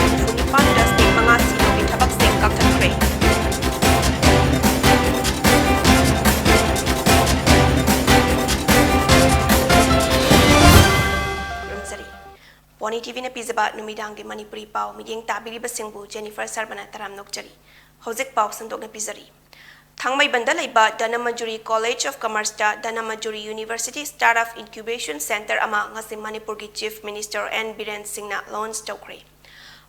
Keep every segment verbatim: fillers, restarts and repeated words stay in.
ꯍꯨꯝꯐꯨꯅꯤꯄꯥꯟ ꯗꯁꯃꯤꯛ ꯃꯉꯥ ꯁꯤꯅꯣꯒꯤ ꯊꯕꯛꯁꯤꯡ ꯀꯛꯊꯠꯈ꯭ꯔꯦ꯫ ꯈꯨꯔꯨꯝꯖꯔꯤ꯫ ꯄꯣꯅꯤ ꯇꯤꯚꯤꯅ ꯄꯤꯖꯕ ꯅꯨꯃꯤꯗꯥꯡꯒꯤ ꯃꯅꯤꯄꯨꯔꯤ ꯄꯥꯎ ꯃꯤꯠꯌꯦꯡ ꯇꯥꯕꯤꯔꯤꯕꯁꯤꯡꯕꯨ ꯖꯦꯅꯤꯐꯔ ꯁꯔꯃꯅ ꯇꯔꯥꯝꯅ ꯑꯣꯛꯆꯔꯤ꯫ ꯍꯧꯖꯤꯛ ꯄꯥꯎ ꯁꯟꯗꯣꯛꯅ ꯄꯤꯖꯔꯤ꯫ ꯊꯥꯡꯃꯩꯕꯟꯗ ꯂꯩꯕ Dhanamanjuri College of Commerceꯇ Dhanamanjuri University Startup Incubation Centre ꯑꯃ ꯉꯁꯤ ꯃꯅꯤꯄꯨꯔꯒꯤ Chief Minister ꯑꯦꯟ ꯕꯤꯔꯦꯟ ꯁꯤꯡꯅ launch ꯇꯧꯈ꯭ꯔꯦ꯫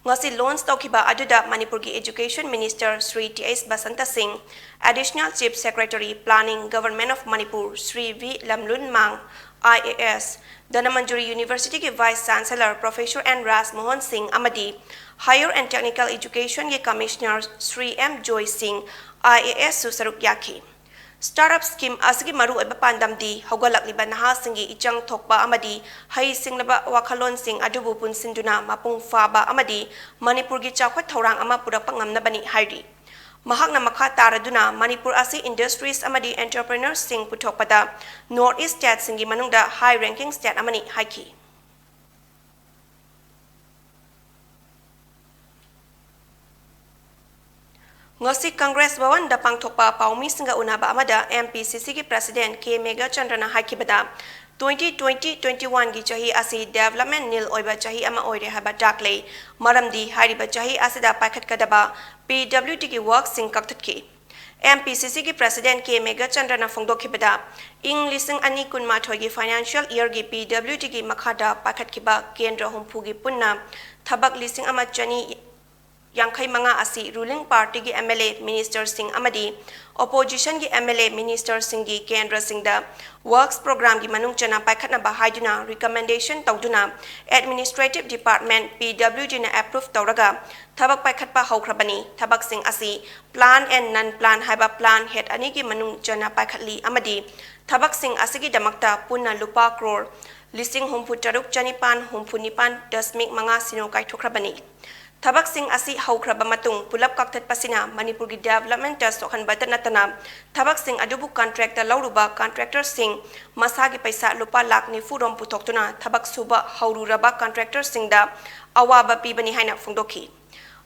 ꯉꯁꯤ launch ꯇꯧꯈꯤꯕ ꯑꯗꯨꯗ ꯃꯅꯤꯄꯨꯔꯒꯤ Education Minister Shri T H Basanta Singh, Additional Chief Secretary Planning Government of Manipur Shri V Lamlunmang I A S, Dhanamanjuri Universityꯒꯤ Vice Chancellor Professor N Raj Mohan Singh ꯑꯃꯗꯤ Higher and Technical Educationꯒꯤ Commissioner Shri M Joy Singh I ꯑꯦ ꯑꯦꯁꯁꯨ ꯁꯔꯨꯛ ꯌꯥꯈꯤ꯫ Startup scheme ꯑꯁꯤꯒꯤ ꯃꯔꯨꯑꯣꯏꯕ ꯄꯥꯟꯗꯝꯗꯤ ꯍꯧꯒꯠꯂꯛꯂꯤꯕ ꯅꯍꯥꯁꯤꯡꯒꯤ ꯏꯆꯪ ꯊꯣꯛꯄ ꯑꯃꯗꯤ ꯍꯩ ꯁꯤꯡꯂꯕ ꯋꯥꯈꯜꯂꯣꯟꯁꯤꯡ ꯑꯗꯨꯕꯨ ꯄꯨꯟꯁꯤꯟꯗꯨꯅ ꯃꯄꯨꯡ ꯐꯥꯕ ꯑꯃꯗꯤ ꯃꯅꯤꯄꯨꯔꯒꯤ ꯆꯥꯎꯈꯠ ꯊꯧꯔꯥꯡ ꯑꯃ ꯄꯨꯔꯛꯄ ꯉꯝꯅꯕꯅꯤ ꯍꯥꯏꯔꯤ꯫ ꯃꯍꯥꯛꯅ ꯃꯈꯥ ꯇꯥꯔꯗꯨꯅ ꯃꯅꯤꯄꯨꯔ ꯑꯁꯤ industries ꯑꯃꯗꯤ entrepreneursꯁꯤꯡ ꯄꯨꯊꯣꯛꯄꯗ North East stateꯁꯤꯡꯒꯤ ꯃꯅꯨꯡꯗ high ranking state ꯑꯃꯅꯤ ꯍꯥꯏꯈꯤ꯫ ꯉꯁꯤ Congress Bhavanꯗ ꯄꯥꯡꯊꯣꯛꯄ ꯄꯥꯎꯃꯤꯁꯤꯡꯒ ꯎꯅꯕ ꯑꯃꯗ ꯑꯦꯝ ꯄꯤ ꯁꯤ ꯁꯤꯒꯤ President ꯀꯦ ꯃꯦꯘꯆꯟꯗ꯭ꯔꯅ ꯍꯥꯏꯈꯤꯕꯗ, twenty twenty twenty oneꯒꯤ ꯆꯍꯤ ꯑꯁꯤ development nil ꯑꯣꯏꯕ ꯆꯍꯤ ꯑꯃ ꯑꯣꯏꯔꯦ ꯍꯥꯏꯕ ꯇꯥꯛꯂꯦ꯫ ꯃꯔꯝꯗꯤ ꯍꯥꯏꯔꯤꯕ ꯆꯍꯤ ꯑꯁꯤꯗ ꯄꯥꯏꯈꯠꯀꯗꯕ ꯄꯤ ꯗꯕ꯭ꯂꯤꯎ ꯗꯤꯒꯤ workꯁꯤꯡ ꯀꯛꯊꯠꯈꯤ꯫ ꯑꯦꯝ ꯄꯤ ꯁꯤ ꯁꯤꯒꯤ President ꯀꯦ ꯃꯦꯘꯆꯟꯗ꯭ꯔꯅ ꯐꯣꯡꯗꯣꯛꯈꯤꯕꯗ, ꯏꯪ ꯂꯤꯁꯤꯡ ꯑꯅꯤ ꯀꯨꯟꯃꯥꯊꯣꯏꯒꯤ financial yearꯒꯤ ꯄꯤ ꯗꯕ꯭ꯂꯤꯎ ꯗꯤꯒꯤ ꯃꯈꯥꯗ ꯄꯥꯏꯈꯠꯈꯤꯕ ꯀꯦꯟꯗ꯭ꯔ ꯍꯨꯝꯐꯨꯒꯤ ꯄꯨꯟꯅ ꯊꯕꯛ ꯂꯤꯁꯤꯡ ꯑꯃ ꯆꯅꯤ ꯌꯥꯡꯈꯩ ꯃꯉꯥ ꯑꯁꯤ ruling partyꯒꯤ ꯑꯦꯝ ꯑꯦꯜ ꯑꯦ ministerꯁꯤꯡ ꯑꯃꯗꯤ oppositionꯒꯤ ꯑꯦꯝ ꯑꯦꯜ ꯑꯦ ministerꯁꯤꯡꯒꯤ ꯀꯦꯟꯗ꯭ꯔꯁꯤꯡꯗ works programꯒꯤ ꯃꯅꯨꯡ ꯆꯟꯅ ꯄꯥꯏꯈꯠꯅꯕ ꯍꯥꯏꯗꯨꯅ recommendation ꯇꯧꯗꯨꯅ administrative department ꯄꯤ ꯗꯕ꯭ꯂꯤꯎ ꯗꯤꯅ approve ꯇꯧꯔꯒ ꯊꯕꯛ ꯄꯥꯏꯈꯠꯄ ꯍꯧꯈ꯭ꯔꯕꯅꯤ꯫ ꯊꯕꯛꯁꯤꯡ ꯑꯁꯤ plan and non plan ꯍꯥꯏꯕ plan head ꯑꯅꯤꯒꯤ ꯃꯅꯨꯡ ꯆꯟꯅ ꯄꯥꯏꯈꯠꯂꯤ ꯑꯃꯗꯤ ꯊꯕꯛꯁꯤꯡ ꯑꯁꯤꯒꯤꯗꯃꯛꯇ ꯄꯨꯟꯅ ꯂꯨꯄꯥ ꯀ꯭ꯔꯣꯔ ꯂꯤꯁꯤꯡ ꯍꯨꯝꯐꯨ ꯇꯔꯨꯛ ꯆꯅꯤꯄꯥꯟ ꯍꯨꯝꯐꯨ ꯅꯤꯄꯥꯟ ꯗꯁꯃꯤꯛ ꯃꯉꯥ ꯁꯤꯅꯣ ꯀꯥꯏꯊꯣꯛꯈ꯭ꯔꯕꯅꯤ꯫ ꯊꯕꯛꯁꯤꯡ ꯑꯁꯤ ꯍꯧꯈ꯭ꯔꯕ ꯃꯇꯨꯡ ꯄꯨꯂꯞ ꯀꯛꯊꯠꯄꯁꯤꯅ ꯃꯅꯤꯄꯨꯔꯒꯤ developmentꯇ ꯁꯣꯛꯍꯟꯕꯇ ꯅꯠꯇꯅ ꯊꯕꯛꯁꯤꯡ ꯑꯗꯨꯕꯨ contractꯇ ꯂꯧꯔꯨꯕ contractorꯁꯤꯡ ꯃꯁꯥꯒꯤ ꯄꯩꯁꯥ ꯂꯨꯄꯥ ꯂꯥꯈ ꯅꯤꯐꯨ ꯔꯣꯝ ꯄꯨꯊꯣꯛꯇꯨꯅ ꯊꯕꯛ ꯁꯨꯕ ꯍꯧꯔꯨꯔꯕ contractorꯁꯤꯡꯗ ꯑꯋꯥꯕ ꯄꯤꯕꯅꯤ ꯍꯥꯏꯅ ꯐꯣꯡꯗꯣꯛꯈꯤ꯫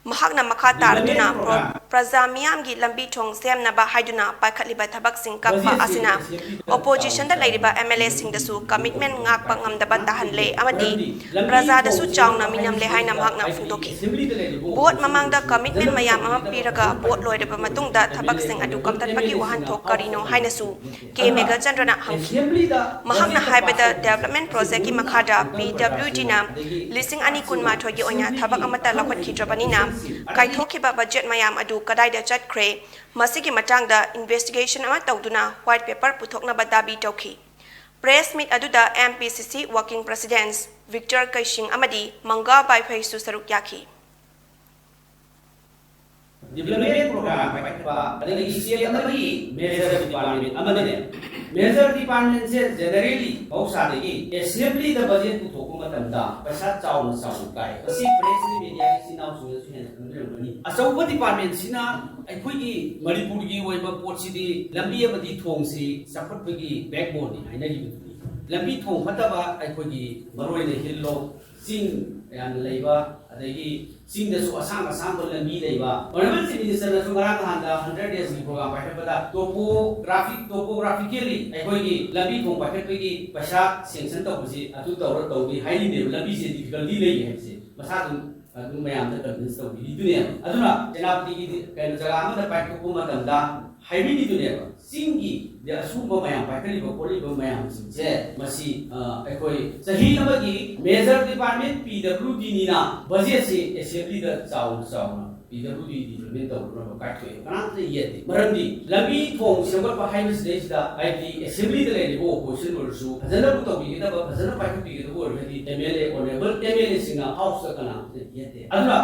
ꯃꯍꯥꯛꯅ ꯃꯈꯥ ꯇꯥꯔꯗꯨꯅ ꯄ꯭ꯔꯣ-, ꯄ꯭ꯔꯖꯥ ꯃꯤꯌꯥꯝꯒꯤ ꯂꯝꯕꯤ ꯊꯣꯡ ꯁꯦꯝꯅꯕ ꯍꯥꯏꯗꯨꯅ ꯄꯥꯏꯈꯠꯂꯤꯕ ꯊꯕꯛꯁꯤꯡ ꯀꯛꯄ ꯑꯁꯤꯅ oppositionꯗ ꯂꯩꯔꯤꯕ MLAꯁꯤꯡꯗꯁꯨ commitment ꯉꯥꯛꯄ ꯉꯝꯗꯕ ꯇꯥꯍꯜꯂꯦ ꯑꯃꯗꯤ ꯄ꯭ꯔꯖꯥꯗꯁꯨ ꯆꯥꯎꯅ ꯃꯤꯅꯝꯂꯦ ꯍꯥꯏꯅ ꯃꯍꯥꯛꯅ ꯐꯣꯡꯗꯣꯛꯈꯤ꯫ Vote ꯃꯃꯥꯡꯗ commitment ꯃꯌꯥꯝ ꯑꯃ ꯄꯤꯔꯒ vote ꯂꯣꯏꯔꯕ ꯃꯇꯨꯡꯗ ꯊꯕꯛꯁꯤꯡ ꯑꯗꯨ ꯀꯛꯊꯠꯄꯒꯤ ꯋꯥꯍꯟꯊꯣꯛ ꯀꯔꯤꯅꯣ ꯍꯥꯏꯅꯁꯨ ꯀꯦ ꯃꯦꯘꯆꯟꯗ꯭ꯔꯅ ꯍꯪꯈꯤ꯫ ꯃꯍꯥꯛꯅ ꯍꯥꯏꯕꯗ development projectꯀꯤ ꯃꯈꯥꯗ PWDꯅ ꯂꯤꯁꯤꯡ ꯑꯅꯤ ꯀꯨꯟꯃꯥꯊꯣꯏꯒꯤ ꯑꯣꯏꯅ ꯊꯕꯛ ꯑꯃꯠꯇ ꯂꯧꯈꯠꯈꯤꯗ꯭ꯔꯕꯅꯤꯅ ꯀꯥꯏꯊꯣꯛꯈꯤꯕ budget ꯃꯌꯥꯝ ꯑꯗꯨ ꯀꯗꯥꯏꯗ ꯆꯠꯈ꯭ꯔꯦ? ꯃꯁꯤꯒꯤ ꯃꯇꯥꯡꯗ investigation ꯑꯃ ꯇꯧꯗꯨꯅ white paper ꯄꯨꯊꯣꯛꯅꯕ ꯗꯥꯕꯤ ꯇꯧꯈꯤ꯫ Press meet ꯑꯗꯨꯗ MPCC working president ꯚꯤꯛꯇꯔ ꯀꯩꯁꯤꯡ ꯑꯃꯗꯤ ꯃꯪꯒꯥ ꯕꯥꯏꯐꯩꯁꯨ ꯁꯔꯨꯛ ꯌꯥꯈꯤ꯫ Development program ꯄꯥꯏꯈꯠꯄ ꯑꯗꯒꯤ state ꯑꯃꯒꯤ major department ꯑꯃꯅꯦ꯫ Major departmentꯁꯦ generally ꯃꯍꯧꯁꯥꯗꯒꯤ assemblyꯗ budget ꯄꯨꯊꯣꯛꯄ ꯃꯇꯝꯗ ꯄꯩꯁꯥ ꯆꯥꯎꯅ ꯆꯥꯎꯅ ꯀꯥꯏ꯫ ꯃꯁꯤ pressꯀꯤ mediaꯒꯤ ꯏꯆꯤꯟ ꯏꯅꯥꯎꯁꯤꯡꯅꯁꯨ ꯍꯦꯟꯅ ꯈꯪꯕꯤꯔꯝꯒꯅꯤ꯫ ꯑꯆꯧꯕ departmentꯁꯤꯅ ꯑꯩꯈꯣꯏꯒꯤ ꯃꯅꯤꯄꯨꯔꯒꯤ ꯑꯣꯏꯕ ꯄꯣꯠꯁꯤꯗꯤ ꯂꯝꯕꯤ ꯑꯃꯗꯤ ꯊꯣꯡꯁꯤ ꯆꯥꯎꯈꯠꯄꯒꯤ backboneꯅꯤ ꯍꯥꯏꯅꯔꯤꯕꯗꯨꯅꯤ꯫ ꯂꯝꯕꯤ ꯊꯣꯡ ꯐꯠꯇꯕ ꯑꯩꯈꯣꯏꯒꯤ ꯃꯔꯨꯑꯣꯏꯅ hill ꯂꯣꯝ ꯆꯤꯡ ꯌꯥꯝꯅ ꯂꯩꯕ ꯑꯗꯒꯤ ꯆꯤꯡꯗꯁꯨ ꯑꯁꯥꯡ ꯑꯁꯥꯡꯕ ꯂꯝꯕꯤ ꯂꯩꯕ꯫ Honourable Chief Ministerꯅꯁꯨ ꯉꯔꯥꯡ ꯅꯍꯥꯟꯗ hundred daysꯀꯤ program ꯄꯥꯏꯈꯠꯄꯗ topographic, topographically ꯑꯩꯈꯣꯏꯒꯤ ꯂꯝꯕꯤ ꯊꯣꯡ ꯄꯥꯏꯈꯠꯄꯒꯤ ꯄꯩꯁꯥ sanction ꯇꯧꯕꯁꯤ ꯑꯗꯨ ꯇꯧꯔ ꯇꯧꯅꯤ ꯍꯥꯏꯔꯤꯅꯦꯕ꯫ ꯂꯝꯕꯤꯁꯦ difficulty ꯂꯩ ꯍꯥꯏꯕꯁꯦ ꯃꯁꯥ ꯑꯗꯨꯝ ꯑꯗꯨꯝ ꯃꯌꯥꯝꯗ convince ꯇꯧꯕꯤꯔꯤꯗꯨꯅꯦꯕ꯫ ꯑꯗꯨꯅ ꯁꯦꯅꯥꯄꯇꯤꯒꯤ ꯀꯩꯅꯣ ꯖꯒꯥ ꯑꯃꯗ ꯄꯥꯏꯊꯣꯛꯄ ꯃꯇꯝꯗ ꯍꯥꯏꯕꯤꯔꯤꯗꯨꯅꯦꯕ꯫ ꯆꯤꯡꯒꯤ ꯑꯁꯨꯝꯕ ꯃꯌꯥꯝ ꯄꯥꯏꯈꯠꯂꯤꯕ ꯈꯣꯠꯂꯤꯕ ꯃꯌꯥꯝꯁꯤꯡꯁꯦ ꯃꯁꯤ ꯑꯩꯈꯣꯏ ꯆꯍꯤ ꯑꯃꯒꯤ major department PWDꯅꯤꯅ budgetꯁꯤ assemblyꯗ ꯆꯥꯎꯅ ꯆꯥꯎꯅ PWD development ꯇꯧꯅꯕ ꯀꯥꯏꯊꯣꯛꯑꯦ꯫ ꯀꯅꯥꯝꯇ ꯌꯦꯠꯇꯦ꯫ ꯃꯔꯝꯗꯤ ꯂꯝꯕꯤ ꯊꯣꯡ ꯁꯦꯝꯒꯠꯄ ꯍꯥꯏꯕꯁꯤꯗꯩꯁꯤꯗ ꯍꯥꯏꯗꯤ assemblyꯗ ꯂꯩꯔꯤꯕ opposition ꯑꯣꯏꯔꯁꯨ ꯐꯖꯅꯕꯨ ꯇꯧꯕꯤꯒꯗꯕ, ꯐꯖꯅ ꯄꯥꯏꯈꯠꯄꯤꯒꯗꯕ ꯑꯣꯏꯔꯒꯗꯤ MLA, honourable MLAꯁꯤꯡꯅ houseꯇ ꯀꯅꯥꯝꯇ ꯌꯦꯠꯇꯦ꯫ ꯑꯗꯨꯅ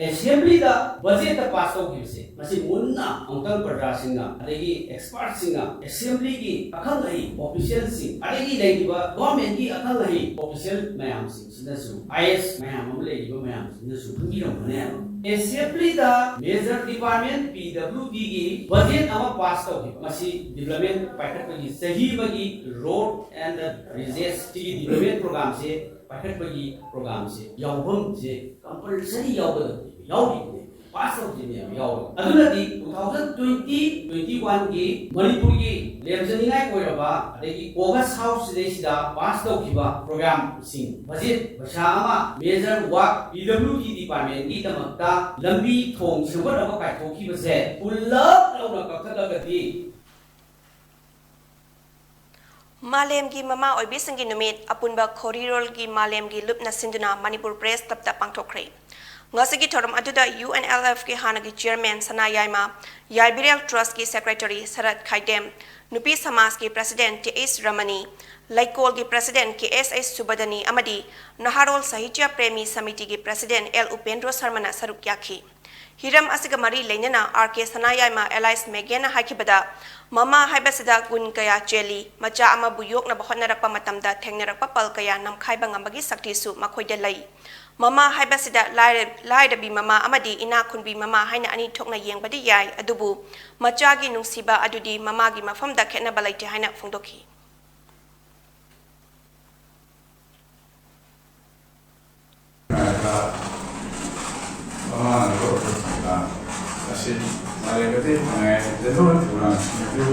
assemblyꯗ budgetꯇ pass ꯇꯧꯈꯤꯕꯁꯦ ꯃꯁꯤ ꯃꯨꯟꯅ ꯑꯃꯨꯛꯇꯪ ꯄ꯭ꯔꯖꯥꯁꯤꯡ ꯑꯗꯒꯤ ꯑꯦꯛꯁꯄꯥꯔꯠꯁꯤꯡꯅ, ꯑꯦꯁꯦꯝꯕ꯭ꯂꯤꯒꯤ ꯑꯈꯪ ꯑꯍꯩ ꯑꯣꯐꯤꯁꯤꯌꯦꯜꯁꯤꯡ, ꯑꯗꯒꯤ ꯂꯩꯔꯤꯕ ꯒꯣꯔꯃꯦꯟꯒꯤ ꯑꯈꯪ ꯑꯍꯩ ꯑꯣꯐꯤꯁꯤꯌꯦꯜ ꯃꯌꯥꯝꯁꯤꯡꯁꯤꯅꯁꯨ, ꯑꯥꯏ ꯑꯦꯁ ꯃꯌꯥꯝ ꯑꯃ ꯂꯩꯔꯤꯕ ꯃꯌꯥꯝꯁꯤꯡꯅꯁꯨ ꯈꯪꯕꯤꯔꯝꯒꯅꯦꯕ꯫ ꯑꯦꯁꯦꯝꯕ꯭ꯂꯤꯗ ꯃꯦꯖꯔ ꯗꯤꯄꯥꯔꯠꯃꯦꯟ ꯄꯤ ꯗꯕ꯭ꯂꯤꯎ ꯗꯤꯒꯤ ꯕꯖꯦꯠ ꯑꯃ ꯄꯥꯁ ꯇꯧꯈꯤꯕ, ꯃꯁꯤ ꯗꯤꯕ꯭ꯂꯞꯃꯦꯟ ꯄꯥꯏꯈꯠꯄꯒꯤ ꯆꯍꯤ ꯑꯃꯒꯤ ꯔꯣꯗ ꯑꯦꯟ ꯕ꯭ꯔꯤꯖꯦꯁ ꯁꯤꯒꯤ ꯗꯤꯕ꯭ꯂꯞꯃꯦꯟ ꯄ꯭ꯔꯣꯒꯥꯝꯁꯦ ꯄꯥꯏꯈꯠꯄꯒꯤ ꯄ꯭ꯔꯣꯒꯥꯝꯁꯦ ꯌꯥꯎꯐꯝꯁꯦ ꯀꯝꯄꯜꯁꯔꯤ ꯌꯥꯎꯒꯗꯕꯅꯦꯕ, ꯌꯥꯎꯔꯤꯕꯅꯦ, ꯄꯥꯁ ꯇꯧꯗ꯭ꯔꯤꯕꯅꯦꯕ, ꯌꯥꯎꯔꯤ꯫ ꯑꯗꯨꯅꯗꯤ ꯇꯨ ꯊꯥꯎꯖꯟ ꯇ꯭ꯋꯦꯟꯇꯤ ꯇ꯭ꯋꯦꯟꯇꯤ ꯋꯥꯟꯒꯤ ꯃꯅꯤꯄꯨꯔꯒꯤ ꯂꯦꯝꯖꯅꯤꯡꯉꯥꯏ ꯑꯣꯏꯔꯕ ꯑꯗꯒꯤ ꯑꯣꯒꯁ ꯍꯥꯎꯁ ꯁꯤꯗꯩꯁꯤꯗ ꯄꯥꯁ ꯇꯧꯈꯤꯕ ꯄ꯭ꯔꯣꯒꯥꯝꯁꯤꯡ, ꯕꯖꯦꯠ ꯄꯩꯁꯥ ꯑꯃ ꯃꯦꯖꯔ ꯋꯥꯔꯛ ꯄꯤ ꯗꯕ꯭ꯂꯤꯎ ꯗꯤ ꯗꯤꯄꯥꯔꯠꯃꯦꯟꯒꯤꯗꯃꯛꯇ ꯂꯝꯕꯤ ꯊꯣꯡ ꯁꯦꯝꯒꯠꯅꯕ ꯀꯥꯏꯊꯣꯛꯈꯤꯕꯁꯦ ꯄꯨꯜꯂꯞ ꯂꯧꯅ ꯀꯛꯊꯠꯂꯒꯗꯤ, ꯃꯥꯂꯦꯝꯒꯤ ꯃꯃꯥ ꯑꯣꯏꯕꯤꯁꯤꯡꯒꯤ ꯅꯨꯃꯤꯠ ꯑꯄꯨꯟꯕ ꯈꯣꯔꯤꯔꯣꯜꯒꯤ ꯃꯥꯂꯦꯝꯒꯤ ꯂꯨꯞꯅ ꯁꯤꯟꯗꯨꯅ ꯃꯅꯤꯄꯨꯔ ꯄ꯭ꯔꯦꯁ ꯀ꯭ꯂꯕꯇ ꯄꯥꯡꯊꯣꯛꯈ꯭ꯔꯦ꯫ ꯉꯁꯤꯒꯤ ꯊꯧꯔꯝ ꯑꯗꯨꯗ ꯌꯨ ꯑꯦꯟ ꯑꯦꯜ ꯑꯦꯐꯀꯤ ꯍꯥꯟꯅꯒꯤ ꯆꯤꯌꯔꯃꯦꯟ ꯁꯅꯥ ꯌꯥꯏꯃ, ꯌꯥꯏꯕꯤꯔꯦꯜ ꯇ꯭ꯔꯁꯀꯤ ꯁꯦꯀ꯭ꯔꯦꯇꯔꯤ ꯁꯔꯠ ꯈꯥꯏꯗꯦꯝ, ꯅꯨꯄꯤ ꯁꯃꯥꯖꯀꯤ ꯄ꯭ꯔꯁꯤꯗꯦꯟ ꯇꯤ ꯑꯦꯁ ꯔꯃꯅꯤ, ꯂꯩꯀꯣꯜꯒꯤ ꯄ꯭ꯔꯁꯤꯗꯦꯟ ꯀꯦ ꯑꯦꯁ ꯑꯩꯆ ꯁꯨꯕꯗꯅꯤ ꯑꯃꯗꯤ ꯅꯍꯥꯔꯣꯜ ꯁꯥꯍꯤꯇ꯭ꯌ ꯄ꯭ꯔꯦꯃꯤ ꯁꯃꯤꯇꯤꯒꯤ ꯄ꯭ꯔꯁꯤꯗꯦꯟ ꯑꯦꯜ ꯎꯄꯦꯟꯗ꯭ꯔꯣ ꯁꯔꯃꯅ ꯁꯔꯨꯛ ꯌꯥꯈꯤ꯫ ꯍꯤꯔꯝ ꯑꯁꯤꯒ ꯃꯔꯤ ꯂꯩꯅꯅ ꯑꯥꯔ ꯀꯦ ꯁꯅꯥꯌꯥꯏꯃ ꯑꯦꯂꯥꯏꯁ ꯃꯦꯒꯦꯅ ꯍꯥꯏꯈꯤꯕꯗ, ꯃꯃꯥ ꯍꯥꯏꯕꯁꯤꯗ ꯒꯨꯟ ꯀꯌꯥ ꯆꯦꯜꯂꯤ꯫ ꯃꯆꯥ ꯑꯃꯕꯨ ꯌꯣꯛꯅꯕ ꯍꯣꯠꯅꯔꯛꯄ ꯃꯇꯝꯗ ꯊꯦꯡꯅꯔꯛꯄ ꯄꯜ ꯀꯌꯥ ꯅꯝꯈꯥꯏꯕ ꯉꯝꯕꯒꯤ ꯁꯛꯇꯤꯁꯨ ꯃꯈꯣꯏꯗ ꯂꯩ꯫ ꯃꯃꯥ ꯍꯥꯏꯕꯁꯤꯗ ꯂꯥꯏꯔ-, ꯂꯥꯏꯔꯕꯤ ꯃꯃꯥ ꯑꯃꯗꯤ ꯏꯅꯥꯛ ꯈꯨꯟꯕꯤ ꯃꯃꯥ ꯍꯥꯏꯅ ꯑꯅꯤ ꯊꯣꯛꯅ ꯌꯦꯡꯕꯗꯤ ꯌꯥꯏ, ꯑꯗꯨꯕꯨ ꯃꯆꯥꯒꯤ ꯅꯨꯡꯁꯤꯕ ꯑꯗꯨꯗꯤ ꯃꯃꯥꯒꯤ ꯃꯐꯝꯗ ꯈꯦꯠꯅꯕ ꯂꯩꯇꯦ ꯍꯥꯏꯅ ꯐꯣꯡꯗꯣꯛꯈꯤ꯫ ꯃꯃꯥꯅ ꯂꯧꯔꯛꯄ ꯊꯧꯗꯥꯡ ꯑꯁꯤ ꯃꯥꯂꯦꯝꯒꯗꯤ ꯃꯌꯥꯏꯗ ꯂꯣꯏ ꯊꯧꯗꯥꯡꯁꯤꯡꯁꯨ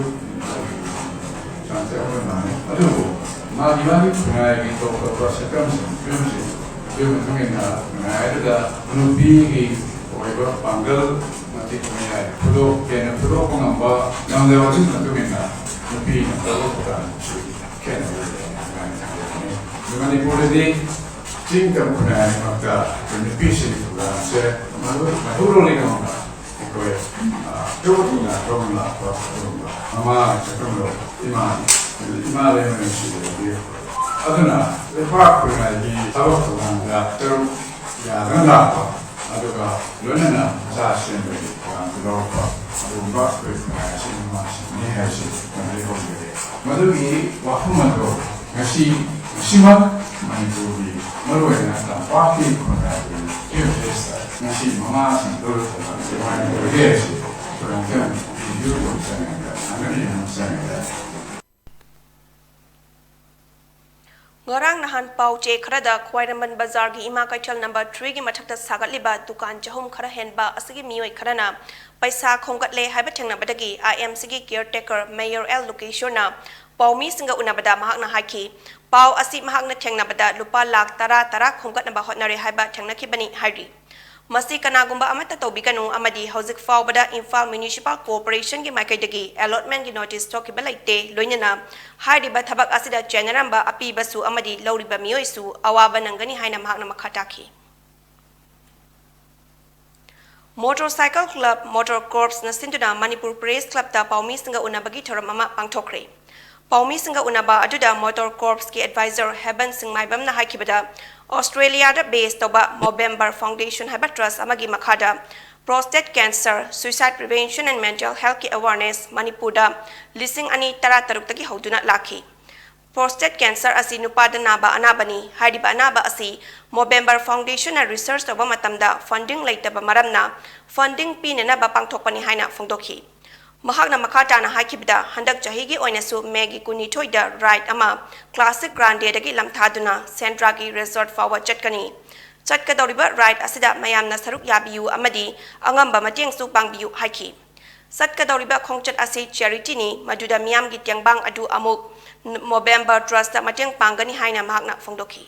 ꯆꯥꯡꯁꯦ ꯑꯃ ꯃꯥꯟꯅꯩ꯫ ꯑꯗꯨꯕꯨ ꯃꯥꯒꯤ ꯃꯥꯒꯤ ꯈꯨꯟꯅꯥꯏꯒꯤ ꯇꯣꯞ ꯇꯣꯞꯄ ꯁꯛꯇꯝꯁꯤꯡ, ꯐꯤꯕꯝꯁꯤꯡ, ꯑꯗꯨꯒꯤ ꯃꯇꯨꯡ ꯏꯟꯅ ꯈꯨꯟꯅꯥꯏ ꯑꯗꯨꯗ ꯅꯨꯄꯤꯒꯤ ꯑꯣꯏꯕ ꯄꯥꯡꯒꯜ ꯃꯇꯤꯛ ꯃꯌꯥꯏ ꯐꯨꯗꯣꯛ-, ꯍꯦꯟꯅ ꯐꯨꯗꯣꯛꯄ ꯉꯝꯕ ꯉꯝꯗꯕ ꯑꯗꯨꯒꯤ ꯃꯇꯨꯡ ꯏꯟꯅ ꯅꯨꯄꯤꯅ ꯇꯧꯕ ꯊꯧꯗꯥꯡꯁꯤ ꯈꯦꯠꯅꯕ ꯂꯩ ꯍꯥꯏꯅ ꯈꯜꯂꯤ꯫ ꯃꯅꯤꯄꯨꯔꯗꯗꯤ ꯆꯤꯡ ꯇꯝ ꯈꯨꯟꯅꯥꯏ ꯑꯅꯤꯃꯛꯇ ꯑꯩꯈꯣꯏ ꯅꯨꯄꯤꯁꯤꯡꯒꯤ ꯊꯧꯗꯥꯡꯁꯦ ꯃꯔꯨ-, ꯃꯩꯍꯧꯔꯣꯜꯂꯤꯉꯩꯗ ꯑꯩꯈꯣꯏ, ꯑ, ꯑꯆꯧꯕ ꯊꯧꯗꯥꯡ ꯂꯧꯅ ꯂꯥꯛꯄ ꯑꯗꯨꯒꯨꯝꯕ ꯃꯃꯥ ꯁꯛꯇꯝꯗꯣ ꯏꯃꯥꯅꯤ꯫ ꯏꯃꯥ ꯂꯩꯃ ꯅꯨꯡꯁꯤꯕꯗꯒꯤ ꯑꯗꯨꯅ ꯂꯩꯄꯥꯛ ꯈꯨꯟꯅꯥꯏꯒꯤ ꯊꯕꯛ ꯊꯧꯗꯥꯡꯗ ꯁꯔꯨꯛ ꯌꯥꯗꯨꯅ ꯂꯥꯛꯄ, ꯑꯗꯨꯒ ꯂꯣꯏꯅꯅ ꯃꯆꯥ ꯁꯦꯝꯕꯒꯤ ꯊꯧꯗꯥꯡꯁꯨ ꯂꯧꯔꯛꯄ, ꯑꯗꯨ ꯒꯨꯝꯕ ꯑꯩꯈꯣꯏ ꯈꯨꯟꯅꯥꯏ ꯑꯁꯤ ꯃꯃꯥꯁꯤꯡꯅꯤ ꯍꯥꯏꯕꯁꯤ ꯃꯗꯨꯗꯒꯤ ꯍꯧꯖꯔꯦ꯫ ꯃꯗꯨꯒꯤ ꯋꯥꯐꯝ ꯑꯗꯨ ꯉꯁꯤ, ꯉꯁꯤꯃꯛ ꯃꯅꯤꯄꯨꯔꯒꯤ ꯃꯔꯨꯑꯣꯏꯅ ꯇꯝꯄꯥꯛꯀꯤ ꯈꯨꯟꯅꯥꯏꯒꯤ ꯐꯤꯕꯝ ꯑꯁꯤꯗ ꯉꯁꯤ ꯃꯃꯥꯁꯤꯡ ꯂꯧꯔꯛꯇꯕ ꯀꯃꯥꯏꯅ ꯇꯧꯔꯒꯦ ꯍꯥꯏꯕꯁꯤ ꯑꯩꯈꯣꯏ ꯑꯃꯨꯛꯇꯪ ꯔꯤꯚ꯭ꯌꯨ ꯇꯧꯕ ꯆꯪꯉꯒ, ꯍꯪꯒꯠ ꯍꯟꯗ ꯆꯪꯉꯒ ꯉꯔꯥꯡ ꯅꯍꯥꯟ ꯄꯥꯎ ꯆꯦ ꯈꯔꯗ ꯈ꯭ꯋꯥꯏꯔꯝꯕꯟ ꯕꯖꯥꯔꯒꯤ ꯏꯃꯥ ꯀꯩꯊꯦꯜ ꯅꯝꯕꯔ ꯊ꯭ꯔꯤꯒꯤ ꯃꯊꯛꯇ ꯁꯥꯒꯠꯂꯤꯕ ꯗꯨꯀꯥꯟ ꯆꯍꯨꯝ ꯈꯔ ꯍꯦꯟꯕ ꯑꯁꯤꯒꯤ ꯃꯤꯑꯣꯏ ꯈꯔꯅ ꯄꯩꯁꯥ ꯈꯣꯝꯒꯠꯂꯦ ꯍꯥꯏꯕ ꯊꯦꯡꯅꯕꯗꯒꯤ ꯑꯥꯏ ꯑꯦꯝ ꯁꯤꯒꯤ ꯀꯤꯌꯔ ꯇꯦꯀꯔ ꯃꯦꯌꯔ ꯑꯦꯜ ꯂꯨꯀꯦꯁꯣꯔꯅ ꯄꯥꯎꯃꯤꯁꯤꯡꯒ ꯎꯅꯕꯗ ꯃꯍꯥꯛꯅ ꯍꯥꯏꯈꯤ, ꯄꯥꯎ ꯑꯁꯤ ꯃꯍꯥꯛꯅ ꯊꯦꯡꯅꯕꯗ ꯂꯨꯄꯥ ꯂꯥꯈ ꯇꯔꯥ ꯇꯔꯥ ꯈꯣꯝꯒꯠꯅꯕ ꯍꯣꯠꯅꯔꯦ ꯍꯥꯏꯕ ꯊꯦꯡꯅꯈꯤꯕꯅꯤ ꯍꯥꯏꯔꯤ꯫ ꯃꯁꯤ ꯀꯅꯥꯒꯨꯝꯕ ꯑꯃꯠꯇ ꯇꯧꯕꯤꯒꯅꯨ ꯑꯃꯗꯤ ꯍꯧꯖꯤꯛ ꯐꯥꯎꯕꯗ ꯏꯝꯐꯥꯜ ꯃ꯭ꯌꯨꯅꯤꯁꯤꯄꯥꯜ ꯀꯣꯔꯄꯣꯔꯦꯁꯟꯒꯤ ꯃꯥꯏꯀꯩꯗꯒꯤ ꯑꯦꯂꯣꯠꯃꯦꯟꯒꯤ ꯅꯣꯇꯤꯁ ꯊꯣꯛꯈꯤꯕ ꯂꯩꯇꯦ, ꯂꯣꯏꯅꯅ ꯍꯥꯏꯔꯤꯕ ꯊꯕꯛ ꯑꯁꯤꯗ ꯆꯦꯟꯅꯔꯝꯕ ꯑꯄꯤꯕꯁꯨ ꯑꯃꯗꯤ ꯂꯧꯔꯤꯕ ꯃꯤꯑꯣꯏꯁꯨ ꯑꯋꯥꯕ ꯅꯪꯒꯅꯤ ꯍꯥꯏꯅ ꯃꯍꯥꯛꯅ ꯃꯈꯥ ꯇꯥꯈꯤ꯫ ꯃꯣꯇꯣꯔ ꯁꯥꯏꯀꯜ ꯀ꯭ꯂꯕ ꯃꯣꯇꯣꯔ ꯀꯣꯔꯞꯁꯅ ꯁꯤꯟꯗꯨꯅ ꯃꯅꯤꯄꯨꯔ ꯄ꯭ꯔꯦꯁ ꯀ꯭ꯂꯕꯇ ꯄꯥꯎꯃꯤꯁꯤꯡꯒ ꯎꯅꯕꯒꯤ ꯊꯧꯔꯝ ꯑꯃ ꯄꯥꯡꯊꯣꯛꯈ꯭ꯔꯦ꯫ ꯄꯥꯎꯃꯤꯁꯤꯡꯒ ꯎꯅꯕ ꯑꯗꯨꯗ ꯃꯣꯇꯣꯔ ꯀꯣꯔꯞꯁꯀꯤ ꯑꯦꯗꯚꯥꯏꯖꯔ ꯍꯦꯕꯟ ꯁꯤꯡꯃꯥꯏꯕꯝꯅ ꯍꯥꯏꯈꯤꯕꯗ, ꯑꯣꯁꯇ꯭ꯔꯦꯂꯤꯌꯥꯗ ꯕꯦꯁ ꯇꯧꯕ ꯃꯣꯕꯦꯝꯕꯔ ꯐꯥꯎꯟꯗꯦꯁꯟ ꯍꯥꯏꯕ ꯇ꯭ꯔꯁ ꯑꯃꯒꯤ ꯃꯈꯥꯗ prostate cancer, suicide prevention and mental ꯍꯦꯜꯊꯀꯤ ꯑꯦꯋꯥꯔꯅꯦꯁ ꯃꯅꯤꯄꯨꯔꯗ ꯂꯤꯁꯤꯡ ꯑꯅꯤ ꯇꯔꯥꯇꯔꯨꯛꯇꯒꯤ ꯍꯧꯗꯨꯅ ꯂꯥꯛꯈꯤ꯫ ꯄ꯭ꯔꯣꯁꯇꯦꯠ ꯀꯦꯟꯁꯔ ꯑꯁꯤ ꯅꯨꯄꯥꯗ ꯅꯥꯕ ꯑꯅꯥꯕꯅꯤ꯫ ꯍꯥꯏꯔꯤꯕ ꯑꯅꯥꯕ ꯑꯁꯤ ꯃꯣꯕꯦꯝꯕꯔ ꯐꯥꯎꯟꯗꯦꯁꯟꯅ ꯔꯤꯁꯔꯆ ꯇꯧꯕ ꯃꯇꯝꯗ ꯐꯟꯗꯤꯡ ꯂꯩꯇꯕ ꯃꯔꯝꯅ ꯐꯟꯗꯤꯡ ꯄꯤꯅꯅꯕ ꯄꯥꯡꯊꯣꯛꯄꯅꯤ ꯍꯥꯏꯅ ꯐꯣꯡꯗꯣꯛꯈꯤ꯫ ꯃꯍꯥꯛꯅ ꯃꯈꯥ ꯇꯥꯅ ꯍꯥꯏꯈꯤꯕꯗ, ꯍꯟꯗꯛ ꯆꯍꯤꯒꯤ ꯑꯣꯏꯅꯁꯨ ꯃꯦꯒꯤ ꯀꯨꯟꯅꯤꯊꯣꯏꯗ ꯔꯥꯏꯗ ꯑꯃ ꯀ꯭ꯂꯥꯁꯤꯛ ꯒ꯭ꯔꯥꯟꯗꯦꯗꯒꯤ ꯂꯝꯊꯥꯗꯨꯅ ꯁꯦꯟꯗ꯭ꯔꯥꯒꯤ ꯔꯦꯁꯣꯔꯠ ꯐꯥꯎꯕ ꯆꯠꯀꯅꯤ꯫ ꯆꯠꯀꯗꯧꯔꯤꯕ ꯔꯥꯏꯗ ꯑꯁꯤꯗ ꯃꯌꯥꯝꯅ ꯁꯔꯨꯛ ꯌꯥꯕꯤꯌꯨ ꯑꯃꯗꯤ ꯑꯉꯝꯕ ꯃꯇꯦꯡꯁꯨ ꯄꯥꯡꯕꯤꯌꯨ ꯍꯥꯏꯈꯤ꯫ ꯆꯠꯀꯗꯧꯔꯤꯕ ꯈꯣꯡꯆꯠ ꯑꯁꯤ ꯆꯦꯔꯤꯇꯤꯅꯤ, ꯃꯗꯨꯗ ꯃꯤꯌꯥꯝꯒꯤ ꯇꯦꯡꯕꯥꯡ ꯑꯗꯨ ꯑꯃꯨꯛ ꯃꯣꯕꯦꯝꯕꯔ ꯇ꯭ꯔꯁꯇ ꯃꯇꯦꯡ ꯄꯥꯡꯒꯅꯤ ꯍꯥꯏꯅ ꯃꯍꯥꯛꯅ ꯐꯣꯡꯗꯣꯛꯈꯤ꯫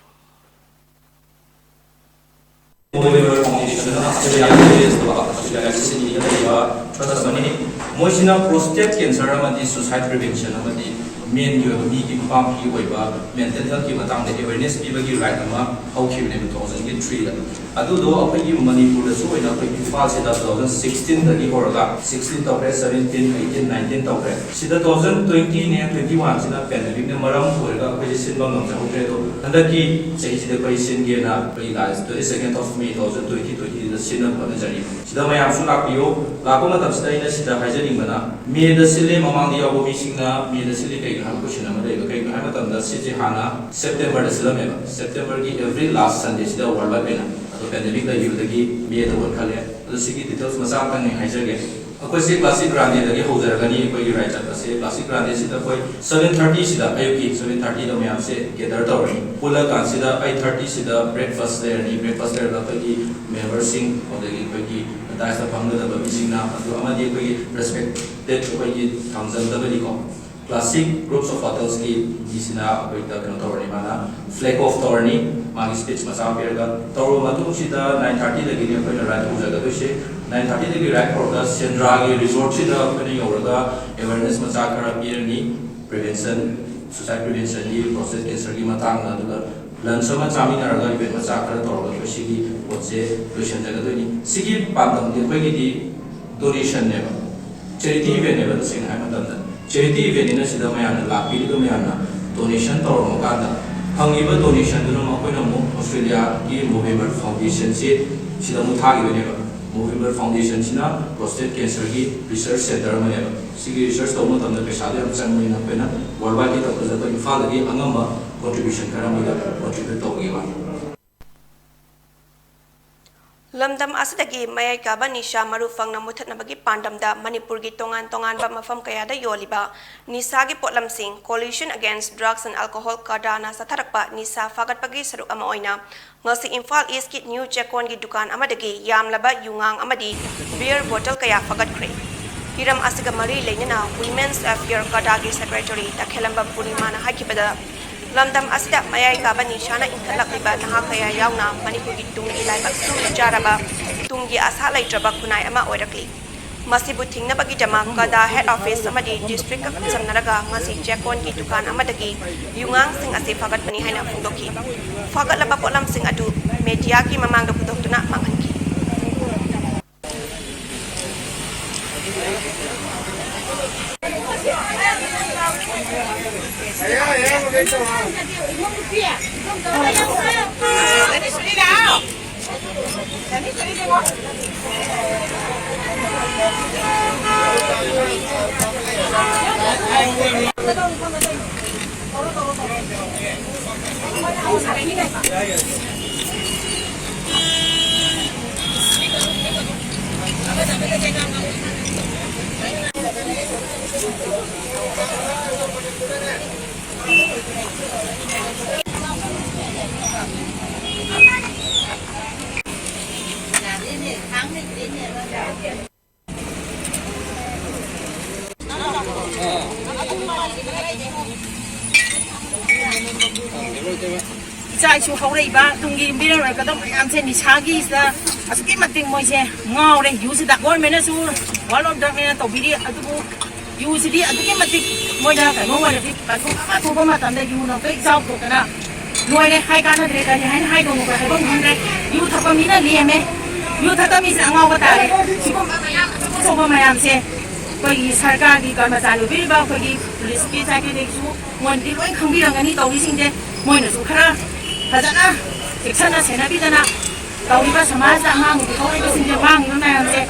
ꯃꯣꯕꯦꯝꯕꯔ ꯐꯥꯎꯟꯗꯦꯁꯟꯅ ꯑꯣꯁꯇ꯭ꯔꯦꯂꯤꯌꯥꯒꯤ ꯂꯩꯕ, ꯑꯣꯁꯇ꯭ꯔꯦꯂꯤꯌꯥꯒꯤ ꯁꯤꯗꯅꯤꯗ ꯂꯩꯕ ꯇ꯭ꯔꯁ ꯑꯃꯅꯤ꯫ ꯃꯣꯏꯁꯤꯅ ꯄ꯭ꯔꯣꯁꯇꯦꯠ ꯀꯦꯟꯁꯔ ꯑꯃꯗꯤ ꯁꯨꯁꯥꯏꯗ ꯄ꯭ꯔꯤꯚꯦꯟꯁꯟ ꯑꯃꯗꯤ ꯃꯦꯟꯒꯤ ꯑꯣꯏꯕ, ꯃꯤꯒꯤ ꯅꯨꯄꯥꯒꯤ ꯑꯣꯏꯕ ꯃꯦꯟꯇꯦꯜ ꯍꯦꯜꯊꯀꯤ ꯃꯇꯥꯡꯗ ꯑꯦꯋꯦꯔꯅꯦꯁ ꯄꯤꯕꯒꯤ ꯔꯥꯏꯗ ꯑꯃ ꯍꯧꯈꯤꯕꯅꯦ ꯇꯨ ꯊꯥꯎꯖꯟꯒꯤ ꯊ꯭ꯔꯤꯗ꯫ ꯑꯗꯨꯗꯣ ꯑꯩꯈꯣꯏꯒꯤ ꯃꯅꯤꯄꯨꯔꯗꯁꯨ ꯑꯣꯏꯅ ꯑꯩꯈꯣꯏ ꯏꯝꯐꯥꯜꯁꯤꯗ two thousand sixteen ꯗꯒꯤ ꯍꯧꯔꯒ sixteen ꯇꯧꯈ꯭ꯔꯦ, seventeen, eighteen, nineteen ꯇꯧꯈ꯭ꯔꯦ꯫ ꯁꯤꯗ two thousand twenty ꯅꯦ, twenty one ꯁꯤꯅ pandemic ꯅ ꯃꯔꯝ ꯑꯣꯏꯔꯒ ꯑꯩꯈꯣꯏꯁꯦ ꯁꯤꯟꯕ ꯉꯝꯖꯍꯧꯗ꯭ꯔꯦ꯫ ꯑꯗꯣ ꯍꯟꯗꯛꯀꯤ ꯆꯍꯤꯁꯤꯗ ꯑꯩꯈꯣꯏ ꯁꯤꯟꯒꯦꯅ ꯑꯩꯈꯣꯏꯒꯤ ꯂꯥꯏꯁ twenty second of May two thousand twenty twenty ꯗ ꯁꯤꯟꯅꯕ ꯍꯣꯠꯅꯖꯔꯤ꯫ ꯁꯤꯗ ꯃꯌꯥꯝꯁꯨ ꯂꯥꯛꯄꯤꯌꯨ꯫ ꯂꯥꯛꯄ ꯃꯇꯝꯁꯤꯗ ꯑꯩꯅ ꯁꯤꯗ ꯍꯥꯏꯖꯅꯤꯡꯕꯅ, May ꯗ ꯁꯤꯜꯂꯦ, ꯃꯃꯥꯡꯗ ꯌꯥꯎꯕ ꯃꯤꯁꯤꯡꯅ May ꯗ ꯁꯤꯜꯂꯤ ꯀꯩꯒꯤꯅꯣ ꯍꯥꯏꯕ question ꯑꯃ ꯂꯩꯕ꯫ ꯀꯩꯒꯤꯅꯣ ꯍꯥꯏꯕ ꯃꯇꯝꯗ ꯁꯤꯁꯦ ꯍꯥꯟꯅ September ꯗ ꯁꯤꯜꯂꯝꯃꯦꯕ꯫ September ꯒꯤ every last Sunday ꯁꯤꯗ worldwide ꯑꯣꯏꯅ꯫ ꯑꯗꯣ pandemic ꯂꯩꯈꯤꯕꯗꯒꯤ May ꯗ ꯑꯣꯟꯈꯠꯂꯦ꯫ ꯑꯗꯣ ꯁꯤꯒꯤ details ꯃꯆꯥ ꯑꯃꯇꯪ ꯑꯩ ꯍꯥꯏꯖꯒꯦ꯫ ꯑꯩꯈꯣꯏꯁꯤ Classic Grande ꯗꯒꯤ ꯍꯧꯖꯔꯒꯅꯤ ꯑꯩꯈꯣꯏꯒꯤ ride ꯆꯠꯄꯁꯦ꯫ Classic Grande ꯁꯤꯗ ꯑꯩꯈꯣꯏ seven thirty ꯁꯤꯗ, ꯑꯌꯨꯛꯀꯤ seven thirty ꯗ ꯃꯌꯥꯝꯁꯦ gather ꯇꯧꯔꯅꯤ꯫ ꯄꯨꯜꯂ ꯀꯥꯟꯁꯤꯗ eight thirty ꯁꯤꯗ breakfast ꯂꯩꯔꯅꯤ꯫ Breakfast ꯂꯩꯔꯒ ꯑꯩꯈꯣꯏꯒꯤ member ꯁꯤꯡ, ꯑꯗꯒꯤ ꯑꯩꯈꯣꯏꯒꯤ dais ꯇ ꯐꯝꯒꯗꯕ ꯃꯤꯁꯤꯡꯅ, ꯑꯗꯨ ꯑꯃꯗꯤ ꯑꯩꯈꯣꯏꯒꯤ respected ꯑꯩꯈꯣꯏꯒꯤ ꯊꯝꯖꯟꯗꯕꯅꯤꯀꯣ, Classic Groups of Hotels ꯀꯤ ꯃꯤꯁꯤꯅ ꯑꯩꯈꯣꯏꯗ ꯀꯩꯅꯣ ꯇꯧꯔꯅꯤ, ꯃꯥꯅ flag off ꯇꯧꯔꯅꯤ꯫ ꯃꯥꯒꯤ speech ꯃꯆꯥ ꯑꯃ ꯄꯤꯔꯒ ꯇꯧꯔꯕ ꯃꯇꯨꯡꯁꯤꯗ nine thirty ꯗꯒꯤꯅꯤ ꯑꯩꯈꯣꯏꯅ ride ꯍꯧꯖꯒꯗꯣꯏꯁꯦ꯫ Nine thirty ꯗꯒꯤ ride ꯍꯧꯔꯒ ꯁꯦꯟꯗ꯭ꯔꯥꯒꯤ resort ꯁꯤꯗ ꯑꯩꯈꯣꯏꯅ ꯌꯧꯔꯒ awareness ꯃꯆꯥ ꯈꯔ ꯄꯤꯔꯅꯤ, prevention, suicide prevention ꯒꯤ, prostate cancer ꯒꯤ ꯃꯇꯥꯡꯗ꯫ ꯑꯗꯨꯒ lunch ꯑꯃ ꯆꯥꯃꯤꯟꯅꯔꯒ event ꯃꯆꯥ ꯈꯔ ꯇꯧꯔꯒ ꯑꯩꯈꯣꯏ ꯁꯤꯒꯤ ꯄꯣꯠꯁꯦ ꯂꯣꯏꯁꯤꯟꯖꯒꯗꯣꯏꯅꯤ꯫ ꯁꯤꯒꯤ ꯄꯥꯟꯗꯝꯗꯤ ꯑꯩꯈꯣꯏꯒꯤꯗꯤ donation ꯅꯦꯕ, charity event ꯅꯦꯕ꯫ ꯇꯁꯦꯡꯅ ꯍꯥꯏꯕ ꯃꯇꯝꯗ charity event ꯅꯤꯅ ꯁꯤꯗ ꯃꯌꯥꯝꯅ, ꯂꯥꯛꯄꯤꯔꯤꯕ ꯃꯌꯥꯝꯅ donation ꯇꯧꯔꯝꯃꯀꯥꯟꯗ ꯐꯪꯉꯤꯕ donation ꯗꯨꯅ ꯃꯈꯣꯏꯅ ꯑꯃꯨꯛ Australia ꯒꯤ Movember Foundation ꯁꯤ ꯁꯤꯗ ꯑꯃꯨꯛ ꯊꯥꯈꯤꯗꯣꯏꯅꯦꯕ꯫ Movember Foundation ꯁꯤꯅ prostate cancer ꯒꯤ research center ꯑꯃꯅꯦꯕ꯫ ꯁꯤꯒꯤ research ꯇꯧꯕ ꯃꯇꯝꯗ ꯄꯩꯁꯥꯗꯣ ꯌꯥꯝ ꯆꯪꯕꯅꯤꯅ ꯑꯩꯈꯣꯏꯅ worldwide ꯒꯤ ꯇꯧꯕꯗ ꯑꯩꯈꯣꯏ ꯏꯝꯐꯥꯜꯗꯒꯤ ꯑꯉꯝꯕ contribution ꯈꯔ ꯃꯣꯏꯗ contribute ꯇꯧꯕꯒꯤ ꯋꯥꯅꯤ꯫ ꯂꯝꯗꯝ ꯑꯁꯤꯗꯒꯤ ꯃꯌꯥꯏ ꯀꯥꯕ ꯅꯤꯁꯥ ꯃꯔꯨ ꯐꯪꯅ ꯃꯨꯊꯠꯅꯕꯒꯤ ꯄꯥꯟꯗꯝꯗ ꯃꯅꯤꯄꯨꯔꯒꯤ ꯇꯣꯉꯥꯟ ꯇꯣꯉꯥꯟꯕ ꯃꯐꯝ ꯀꯌꯥꯗ ꯌꯣꯜꯂꯤꯕ ꯅꯤꯁꯥꯒꯤ ꯄꯣꯠꯂꯝꯁꯤꯡ, Coalition Against Drugs and Alcohol ꯀꯗꯥꯅ ꯆꯠꯊꯔꯛꯄ ꯅꯤꯁꯥ ꯐꯥꯒꯠꯄꯒꯤ ꯁꯔꯨꯛ ꯑꯃ ꯑꯣꯏꯅ ꯉꯁꯤ ꯏꯝꯐꯥꯜ ꯏꯁꯀꯤ ꯅ꯭ꯌꯨ ꯆꯦꯛꯀꯣꯟꯒꯤ ꯗꯨꯀꯥꯟ ꯑꯃꯗꯒꯤ ꯌꯥꯝꯂꯕ ꯌꯨꯉꯥꯡ ꯑꯃꯗꯤ beer bottle ꯀꯌꯥ ꯐꯥꯒꯠꯈ꯭ꯔꯦ꯫ ꯍꯤꯔꯝ ꯑꯁꯤꯒ ꯃꯔꯤ ꯂꯩꯅꯅ Women's Affair ꯀꯗꯥꯒꯤ secretary ꯇꯈꯦꯂꯝꯕꯝ ꯄꯨꯔꯅꯤꯃꯥꯅ ꯍꯥꯏꯈꯤꯕꯗ, ꯂꯝꯗꯝ ꯑꯁꯤꯗ ꯃꯌꯥꯏ ꯀꯥꯕ ꯅꯤꯁꯥꯅ ꯏꯟꯈꯠꯂꯛꯂꯤꯕ ꯅꯍꯥ ꯀꯌꯥ ꯌꯥꯎꯅ ꯃꯅꯤꯄꯨꯔꯒꯤ ꯇꯨꯡꯒꯤ ꯂꯥꯏꯕꯛ ꯁꯨꯝ ꯆꯥꯔꯕ, ꯇꯨꯡꯒꯤ ꯑꯥꯁꯥ ꯂꯩꯇ꯭ꯔꯕ ꯈꯨꯟꯅꯥꯏ ꯑꯃ ꯑꯣꯏꯔꯛꯂꯤ꯫ ꯃꯁꯤꯕꯨ ꯊꯤꯡꯅꯕꯒꯤꯗꯃꯛ ꯀꯗꯥ ꯍꯦꯗ ꯑꯣꯐꯤꯁ ꯑꯃꯗꯤ ꯗꯤꯁꯇ꯭ꯔꯤꯛꯀ ꯈꯨꯠꯁꯝꯅꯔꯒ ꯉꯁꯤ ꯆꯦꯛꯀꯣꯟꯒꯤ ꯗꯨꯀꯥꯟ ꯑꯃꯗꯒꯤ ꯌꯨꯉꯥꯡꯁꯤꯡ ꯑꯁꯤ ꯐꯥꯒꯠꯄꯅꯤ ꯍꯥꯏꯅ ꯐꯣꯡꯗꯣꯛꯈꯤ꯫ ꯐꯥꯒꯠꯂꯕ ꯄꯣꯠꯂꯝꯁꯤꯡ ꯑꯗꯨ ꯃꯦꯗꯤꯌꯥꯒꯤ ꯃꯃꯥꯡꯗ ꯄꯨꯊꯣꯛꯇꯨꯅ ꯃꯥꯡꯍꯟꯈꯤ꯫ ꯏꯆꯥ ꯏꯁꯨ ꯍꯧꯔꯛꯏꯕ ꯇꯨꯡꯒꯤ ꯌꯨꯝꯕꯤꯔꯦꯜ ꯑꯣꯏꯔꯛꯀꯗꯕ ꯃꯌꯥꯝꯁꯦ ꯅꯤꯁꯥꯒꯤꯁꯤꯗ ꯑꯁꯨꯛꯀꯤ ꯃꯇꯤꯛ ꯃꯣꯏꯁꯦ ꯉꯥꯎꯔꯦ꯫ ꯌꯨꯁꯤꯗ ꯒꯣꯔꯃꯦꯟꯅꯁꯨ ꯋꯥꯔꯜ ꯑꯣꯐ ꯗ꯭ꯔꯛꯅꯦꯅ ꯇꯧꯕꯤꯔꯤ, ꯑꯗꯨꯕꯨ ꯌꯨꯁꯤꯗꯤ ꯑꯗꯨꯛꯀꯤ ꯃꯇꯤꯛ ꯃꯣꯏꯅ ꯀꯩꯅꯣ ꯑꯣꯏꯔꯗꯤ ꯄꯟꯊꯨꯡ ꯑꯃ ꯊꯣꯛꯄ ꯃꯇꯝꯗ ꯌꯨꯅ ꯍꯦꯛꯇ ꯏꯆꯥꯎ ꯊꯣꯛꯇꯅ ꯂꯣꯏꯔꯦ꯫ ꯍꯥꯏ ꯀꯥꯟꯅꯗ꯭ꯔꯦ, ꯀꯔꯤ ꯍꯥꯏꯅ ꯍꯥꯏꯗꯧꯅꯣ ꯍꯥꯏꯐꯝ ꯈꯪꯗ꯭ꯔꯦ꯫ ꯌꯨ ꯊꯛꯄ ꯃꯤꯅ ꯂꯦꯝꯃꯦ, ꯌꯨ ꯊꯛꯄ ꯃꯤꯁꯤꯅ ꯑꯉꯥꯎꯕ ꯇꯥꯔꯦ꯫ ꯁꯤꯒꯨꯝꯕ ꯃꯌꯥꯝ ꯑꯆꯧ ꯑꯆꯧꯕ ꯃꯌꯥꯝꯁꯦ ꯑꯩꯈꯣꯏꯒꯤ ꯁꯔꯀꯥꯔꯒꯤ ꯀꯔꯃꯆꯥꯔꯤ ꯑꯣꯏꯕꯤꯔꯤꯕ ꯑꯩꯈꯣꯏꯒꯤ ꯄꯨꯂꯤꯁꯀꯤ ꯆꯥꯏꯄꯤꯗꯒꯤꯁꯨ ꯃꯣꯏꯅꯗꯤ ꯂꯣꯏ ꯈꯪꯕꯤꯔꯝꯒꯅꯤ꯫ ꯇꯧꯔꯤꯁꯤꯡꯁꯦ ꯃꯣꯏꯅꯁꯨ ꯈꯔ ꯐꯖꯅ ꯆꯦꯛꯁꯤꯟꯅ ꯁꯦꯟꯅꯕꯤꯗꯅ ꯇꯧꯔꯤꯕ ꯁꯃꯥꯖꯇ ꯑꯉꯥꯡ ꯅꯨꯄꯤ ꯍꯧꯔꯛꯏꯕꯁꯤꯡꯁꯦ ꯃꯥꯡꯉꯤꯕ ꯃꯌꯥꯝꯁꯦ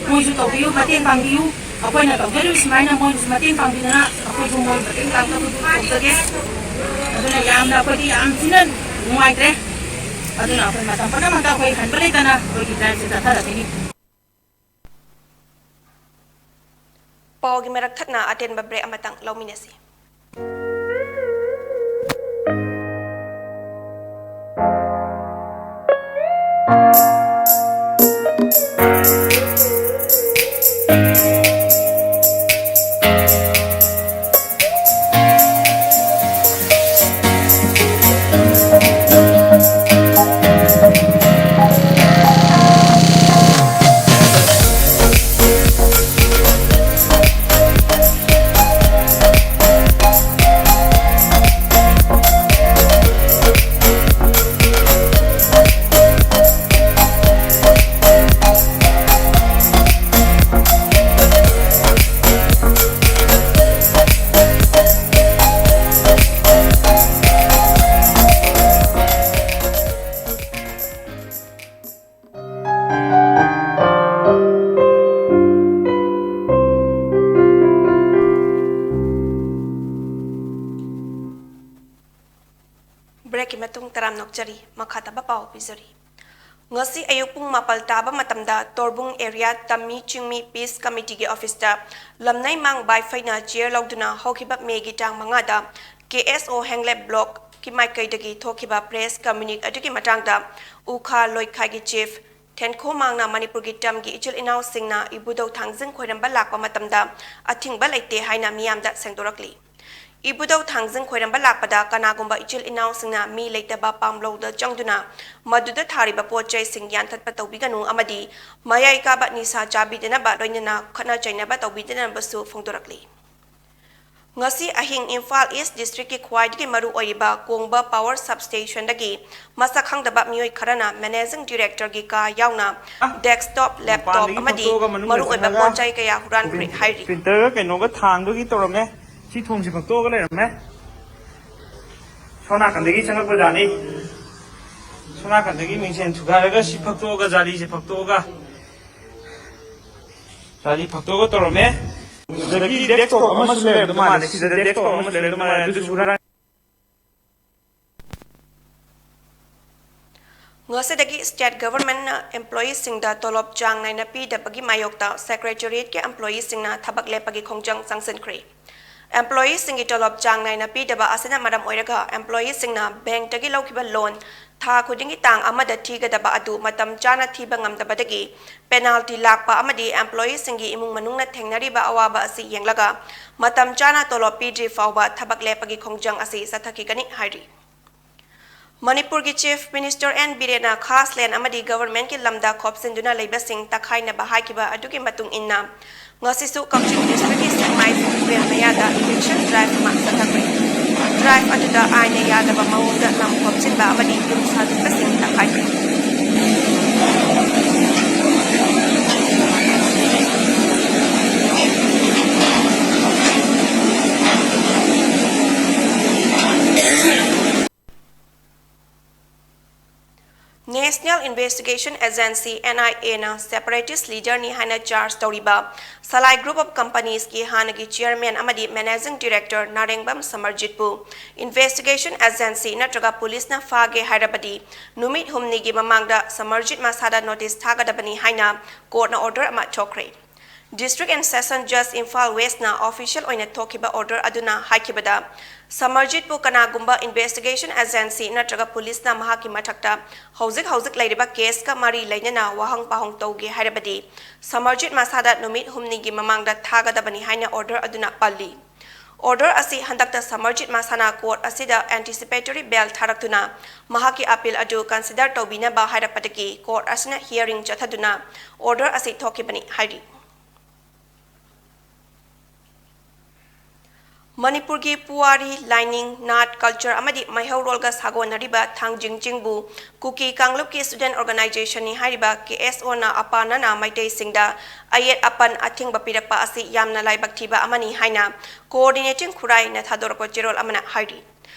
ꯃꯣꯏꯁꯨ ꯇꯧꯕꯤꯌꯨ, ꯃꯇꯦꯡ ꯄꯥꯡꯕꯤꯌꯨ꯫ ꯑꯩꯈꯣꯏꯅ ꯇꯧꯖꯔꯤꯕ ꯁꯨꯃꯥꯏꯅ ꯃꯣꯏꯅꯁꯨ ꯃꯇꯦꯡ ꯄꯥꯡꯕꯤꯗꯅ ꯑꯩꯈꯣꯏꯁꯨ ꯃꯣꯏ ꯃꯇꯦꯡ ꯄꯥꯡꯅꯕꯗꯨ ꯇꯧꯖꯒꯦ꯫ ꯑꯗꯨꯅ ꯌꯥꯝꯅ ꯑꯩꯈꯣꯏꯗꯤ ꯌꯥꯝ ꯊꯤꯅ ꯅꯨꯡꯉꯥꯏꯇ꯭ꯔꯦ꯫ ꯑꯗꯨꯅ ꯑꯩꯈꯣꯏ ꯃꯇꯝ ꯄꯨꯝꯅꯃꯛꯇ ꯑꯩꯈꯣꯏ ꯍꯟꯕ ꯂꯩꯇꯅ ꯑꯩꯈꯣꯏꯒꯤ ꯗ꯭ꯔꯥꯏꯚꯁꯦ ꯆꯠꯊꯔꯛꯈꯤꯅꯤ꯫ ꯄꯥꯎꯒꯤ ꯃꯔꯛ ꯊꯠꯅ ꯑꯇꯦꯟꯕ ꯕ꯭ꯔꯦꯛ ꯑꯃꯇꯪ ꯂꯧꯃꯤꯟꯅꯁꯤ꯫ ꯆꯔꯤ꯫ ꯃꯈꯥ ꯇꯥꯕ ꯄꯥꯎ ꯄꯤꯖꯔꯤ꯫ ꯉꯁꯤ ꯑꯌꯨꯛ ꯄꯨꯡ ꯃꯥꯄꯜ ꯇꯥꯕ ꯃꯇꯝꯗ ꯇꯣꯔꯕꯨꯡ ꯑꯦꯔꯤꯌꯥ ꯇꯝꯃꯤ ꯆꯤꯡꯃꯤ ꯄꯤꯁ ꯀꯃꯤꯇꯤꯒꯤ ꯑꯣꯐꯤꯁꯇ ꯂꯝꯅꯩꯃꯥꯡ ꯕꯥꯏꯐꯩꯅ ꯆꯤꯌꯔ ꯂꯧꯗꯨꯅ ꯍꯧꯈꯤꯕ ꯃꯦꯒꯤ ꯇꯥꯡ ꯃꯉꯥꯗ ꯀꯦ ꯑꯦꯁ ꯑꯣ ꯍꯦꯡꯂꯦꯞ ꯕ꯭ꯂꯣꯛꯀꯤ ꯃꯥꯏꯀꯩꯗꯒꯤ ꯊꯣꯛꯈꯤꯕ ꯄ꯭ꯔꯦꯁ ꯀꯝꯃ꯭ꯌꯨꯅꯤꯛ ꯑꯗꯨꯒꯤ ꯃꯇꯥꯡꯗ ꯎꯈꯥ ꯂꯣꯏꯈꯥꯏꯒꯤ ꯆꯤꯐ ꯊꯦꯟꯈꯣꯃꯥꯡꯅ ꯃꯅꯤꯄꯨꯔꯒꯤ ꯇꯝꯒꯤ ꯏꯆꯤꯜ ꯏꯅꯥꯎꯁꯤꯡꯅ ꯏꯕꯨꯙꯧ ꯊꯥꯡꯖꯤꯡ ꯈꯣꯏꯔꯝꯕ ꯂꯥꯛꯄ ꯃꯇꯝꯗ ꯑꯊꯤꯡꯕ ꯂꯩꯇꯦ ꯍꯥꯏꯅ ꯃꯤꯌꯥꯝꯗ ꯁꯦꯡꯗꯣꯔꯛꯂꯤ꯫ ꯏꯕꯨꯙꯧ ꯊꯥꯡꯖꯤꯡ ꯈꯣꯏꯔꯝꯕ ꯂꯥꯛꯄꯗ ꯀꯅꯥꯒꯨꯝꯕ ꯏꯆꯤꯜ ꯏꯅꯥꯎꯁꯤꯡꯅ ꯃꯤ ꯂꯩꯇꯕ ꯄꯥꯝꯂꯧꯗ ꯆꯪꯗꯨꯅ ꯃꯗꯨꯗ ꯊꯥꯔꯤꯕ ꯄꯣꯠ ꯆꯩꯁꯤꯡ ꯌꯥꯟꯊꯠꯄ ꯇꯧꯕꯤꯒꯅꯨ ꯑꯃꯗꯤ ꯃꯌꯥꯏ ꯀꯥꯕ ꯅꯤꯁꯥ ꯆꯥꯕꯤꯗꯅꯕ ꯂꯣꯏꯅꯅ ꯈꯠꯅ ꯆꯩꯅꯕ ꯇꯧꯕꯤꯗꯅꯕꯁꯨ ꯐꯣꯡꯗꯣꯔꯛꯂꯤ꯫ ꯉꯁꯤ ꯑꯍꯤꯡ ꯏꯝꯐꯥꯜ ꯏꯁ ꯗꯤꯁꯇ꯭ꯔꯤꯛꯀꯤ ꯈ꯭ꯋꯥꯏꯗꯒꯤ ꯃꯔꯨ ꯑꯣꯏꯔꯤꯕ ꯀꯣꯡꯕ ꯄꯥꯋꯔ ꯁꯕꯁ꯭ꯇꯦꯁꯟꯗꯒꯤ ꯃꯁꯛ ꯈꯪꯗꯕ ꯃꯤꯑꯣꯏ ꯈꯔꯅ ꯃꯦꯅꯦꯖꯤꯡ ꯗꯤꯔꯦꯛꯇꯔꯒꯤ ꯀꯥ ꯌꯥꯎꯅ ꯗꯦꯁꯛꯇꯣꯞ, ꯂꯦꯞꯇꯣꯞ ꯃꯄꯥꯟꯗꯒꯤ ꯑꯃꯗꯤ ꯐꯣꯇꯣꯒ ꯃꯅꯨꯡ ꯃꯔꯨꯑꯣꯏꯕ ꯌꯧꯁꯜꯂꯒ ꯄꯣꯠ ꯆꯩ ꯀꯌꯥ ꯍꯨꯔꯥꯟꯈ꯭ꯔꯦ ꯍꯥꯏꯔꯤ꯫ ꯄ꯭ꯔꯤꯟꯇꯔꯒ ꯀꯩꯅꯣꯒ ꯊꯥꯡꯗꯒꯤ ꯇꯧꯔꯝꯃꯦ꯫ ꯁꯤ ꯊꯣꯡꯁꯦ ꯐꯛꯇꯣꯛꯑꯒ ꯂꯩꯔꯝꯃꯦ꯫ ꯁꯣꯝ ꯅꯥꯀꯟꯗꯒꯤ ꯆꯪꯉꯛꯄꯖꯥꯠꯅꯤ꯫ ꯁꯣꯝ ꯅꯥꯀꯟꯗꯒꯤ ꯃꯤꯡꯁꯦꯟ ꯊꯨꯒꯥꯏꯔꯒ ꯁꯤ ꯐꯛꯇꯣꯛꯑꯒ, ꯖꯥꯂꯤꯁꯦ ꯐꯛꯇꯣꯛꯑꯒ, ꯖꯥꯂꯤ ꯐꯛꯇꯣꯛꯑꯒ ꯇꯧꯔꯝꯃꯦ꯫ ꯑꯗꯒꯤ ꯗꯦꯁꯛꯇꯣꯞ ꯑꯃꯁꯨ ꯂꯩꯔꯝꯗꯧ ꯃꯥꯜꯂꯦ꯫ ꯁꯤꯗ ꯗꯦꯁꯛꯇꯣꯞ ꯑꯃꯁꯨ ꯂꯩꯔꯝꯗꯧ ꯃꯥꯜꯂꯦ꯫ ꯑꯗꯨꯁꯨ ꯍꯨꯔꯥꯟ- ꯉꯁꯤꯗꯒꯤ ꯁ꯭ꯇꯦꯠ ꯒꯚꯔꯟꯃꯦꯟꯠꯅ ꯑꯦꯝꯄ꯭ꯂꯣꯌꯤꯁꯤꯡꯗ ꯇꯣꯂꯣꯞ ꯆꯥꯡ ꯅꯥꯏꯅ ꯄꯤꯗꯕꯒꯤ ꯃꯥꯌꯣꯛꯇ ꯁꯦꯀ꯭ꯔꯦꯇꯔꯤꯌꯦꯠꯀꯤ ꯑꯦꯝꯄ꯭ꯂꯣꯌꯤꯁꯤꯡꯅ ꯊꯕꯛ ꯂꯦꯞꯄꯒꯤ ꯈꯣꯡꯖꯪ ꯆꯪꯁꯤꯟꯈ꯭ꯔꯦ꯫ ꯑꯦꯝꯄ꯭ꯂꯣꯌꯤꯁꯤꯡꯒꯤ ꯇꯣꯂꯣꯞ ꯆꯥꯡ ꯅꯥꯏꯅ ꯄꯤꯗꯕ ꯑꯁꯤꯅ ꯃꯔꯝ ꯑꯣꯏꯔꯒ ꯑꯦꯝꯄ꯭ꯂꯣꯌꯤꯁꯤꯡꯅ ꯕꯦꯡꯛꯇꯒꯤ ꯂꯧꯈꯤꯕ ꯂꯣꯟ ꯊꯥ ꯈꯨꯗꯤꯡꯒꯤ ꯇꯥꯡ ꯑꯃꯗ ꯊꯤꯒꯗꯕ ꯑꯗꯨ ꯃꯇꯝ ꯆꯥꯅ ꯊꯤꯕ ꯉꯝꯗꯕꯗꯒꯤ ꯄꯦꯅꯥꯜꯇꯤ ꯂꯥꯛꯄ ꯑꯃꯗꯤ ꯑꯦꯝꯄ꯭ꯂꯣꯌꯤꯁꯤꯡꯒꯤ ꯏꯃꯨꯡ ꯃꯅꯨꯡꯅ ꯊꯦꯡꯅꯔꯤꯕ ꯑꯋꯥꯕ ꯑꯁꯤ ꯌꯦꯡꯂꯒ ꯃꯇꯝ ꯆꯥꯅ ꯇꯣꯂꯣꯞ ꯄꯤꯗ꯭ꯔꯤ ꯐꯥꯎꯕ ꯊꯕꯛ ꯂꯦꯞꯄꯒꯤ ꯈꯣꯡꯖꯪ ꯑꯁꯤ ꯆꯠꯊꯈꯤꯒꯅꯤ ꯍꯥꯏꯔꯤ꯫ ꯃꯅꯤꯄꯨꯔꯒꯤ ꯆꯤꯐ ꯃꯤꯅꯤꯁꯇꯔ ꯑꯦꯟ ꯕꯤꯔꯦꯟꯅ ꯈꯥꯁ ꯂꯦꯟ ꯑꯃꯗꯤ ꯒꯚꯔꯟꯃꯦꯟꯠꯀꯤ ꯂꯝꯗ ꯈꯣꯞꯆꯤꯟꯗꯨꯅ ꯂꯩꯕꯁꯤꯡ ꯇꯛꯈꯥꯏꯅꯕ ꯍꯥꯏꯈꯤꯕ ꯑꯗꯨꯒꯤ ꯃꯇꯨꯡ ꯏꯟꯅ ꯉꯁꯤꯁꯨ ꯀꯛꯆꯤꯡ ꯗꯤꯁꯇ꯭ꯔꯤꯛꯀꯤ ꯁꯦꯛꯃꯥꯏ ꯇꯨꯔꯦꯜ ꯃꯌꯥꯗ ꯏꯚꯤꯛꯁꯟ ꯗ꯭ꯔꯥꯏꯚ ꯑꯃ ꯆꯠꯊꯈ꯭ꯔꯦ꯫ ꯗ꯭ꯔꯥꯏꯚ ꯑꯗꯨꯗ ꯑꯥꯏꯟꯅ ꯌꯥꯗꯕ ꯃꯑꯣꯡꯗ ꯂꯝ ꯈꯣꯞꯆꯤꯟꯕ ꯑꯃꯗꯤ ꯌꯨꯝ ꯁꯥꯖꯤꯟꯕꯁꯤꯡ ꯇꯛꯈꯥꯏꯈ꯭ꯔꯦ꯫ National Investigation Agency, N I A ꯅ separatist leader ꯅꯤ ꯍꯥꯏꯅ charge ꯇꯧꯔꯤꯕ Salai Group of Companies ꯀꯤ ꯍꯥꯟꯅꯒꯤ chairman ꯑꯃꯗꯤ managing director ꯅꯥꯔꯦꯡꯕꯝ ꯁꯃꯔꯖꯤꯠꯄꯨ investigation agency ꯅꯠꯇ꯭ꯔꯒ ꯄꯨꯂꯤꯁꯅ ꯐꯥꯒꯦ ꯍꯥꯏꯔꯕꯗꯤ ꯅꯨꯃꯤꯠ ꯍꯨꯝꯅꯤꯒꯤ ꯃꯃꯥꯡꯗ ꯁꯃꯔꯖꯤꯠ ꯃꯁꯥꯗ notice ꯊꯥꯒꯗꯕꯅꯤ ꯍꯥꯏꯅ court ꯅ order ꯑꯃ ꯊꯣꯛꯈ꯭ꯔꯦ꯫ District and Session Judge, Imphal West ꯅ official ꯑꯣꯏꯅ ꯊꯣꯛꯈꯤꯕ order ꯑꯗꯨꯅ ꯍꯥꯏꯈꯤꯕꯗ, ꯁꯃꯔꯖꯤꯠꯄꯨ ꯀꯅꯥꯒꯨꯝꯕ investigation agency ꯅꯠꯇ꯭ꯔꯒ ꯄꯨꯂꯤꯁꯅ ꯃꯍꯥꯛꯀꯤ ꯃꯊꯛꯇ ꯍꯧꯖꯤꯛ ꯍꯧꯖꯤꯛ ꯂꯩꯔꯤꯕ case ꯀ ꯃꯔꯤ ꯂꯩꯅꯅ ꯋꯥꯍꯪ ꯄꯥꯎꯍꯪ ꯇꯧꯒꯦ ꯍꯥꯏꯔꯕꯗꯤ, ꯁꯃꯔꯖꯤꯠ ꯃꯁꯥꯗ ꯅꯨꯃꯤꯠ ꯍꯨꯝꯅꯤꯒꯤ ꯃꯃꯥꯡꯗ ꯊꯥꯒꯗꯕꯅꯤ ꯍꯥꯏꯅ order ꯑꯗꯨꯅ ꯄꯜꯂꯤ꯫ Order ꯑꯁꯤ ꯍꯟꯗꯛꯇ ꯁꯃꯔꯖꯤꯠ ꯃꯁꯥꯅ court ꯑꯁꯤꯗ anticipatory bail ꯊꯥꯔꯛꯇꯨꯅ ꯃꯍꯥꯛꯀꯤ appeal ꯑꯗꯨ consider ꯇꯧꯕꯤꯅꯕ ꯍꯥꯏꯔꯛꯄꯗꯒꯤ court ꯑꯁꯤꯅ hearing ꯆꯠꯊꯗꯨꯅ order ꯑꯁꯤ ꯊꯣꯛꯈꯤꯕꯅꯤ ꯍꯥꯏꯔꯤ꯫ ꯃꯅꯤꯄꯨꯔꯒꯤ ꯄꯨꯋꯥꯔꯤ, ꯂꯥꯏꯅꯤꯡ, ꯅꯥꯠ, culture ꯑꯃꯗꯤ ꯃꯩꯍꯧꯔꯣꯜꯒ ꯁꯥꯒꯣꯟꯅꯔꯤꯕ ꯊꯥꯡꯖꯤꯡ ꯆꯤꯡꯕꯨ ꯀꯨꯀꯤ ꯀꯥꯡꯂꯨꯞꯀꯤ student organization ꯅꯤ ꯍꯥꯏꯔꯤꯕ K S O ꯅ ꯑꯄꯥꯅꯅ ꯃꯩꯇꯩꯁꯤꯡꯗ ꯑꯌꯦꯠ ꯑꯄꯟ ꯑꯊꯤꯡꯕ ꯄꯤꯔꯛꯄ ꯑꯁꯤ ꯌꯥꯝꯅ ꯂꯥꯏꯕꯛ ꯊꯤꯕ ꯑꯃꯅꯤ ꯍꯥꯏꯅ coordinating ꯈꯨꯔꯥꯏꯅ ꯊꯥꯗꯣꯔꯛꯄ ꯆꯦꯔꯣꯜ ꯑꯃꯅ ꯍꯥꯏꯔꯤ꯫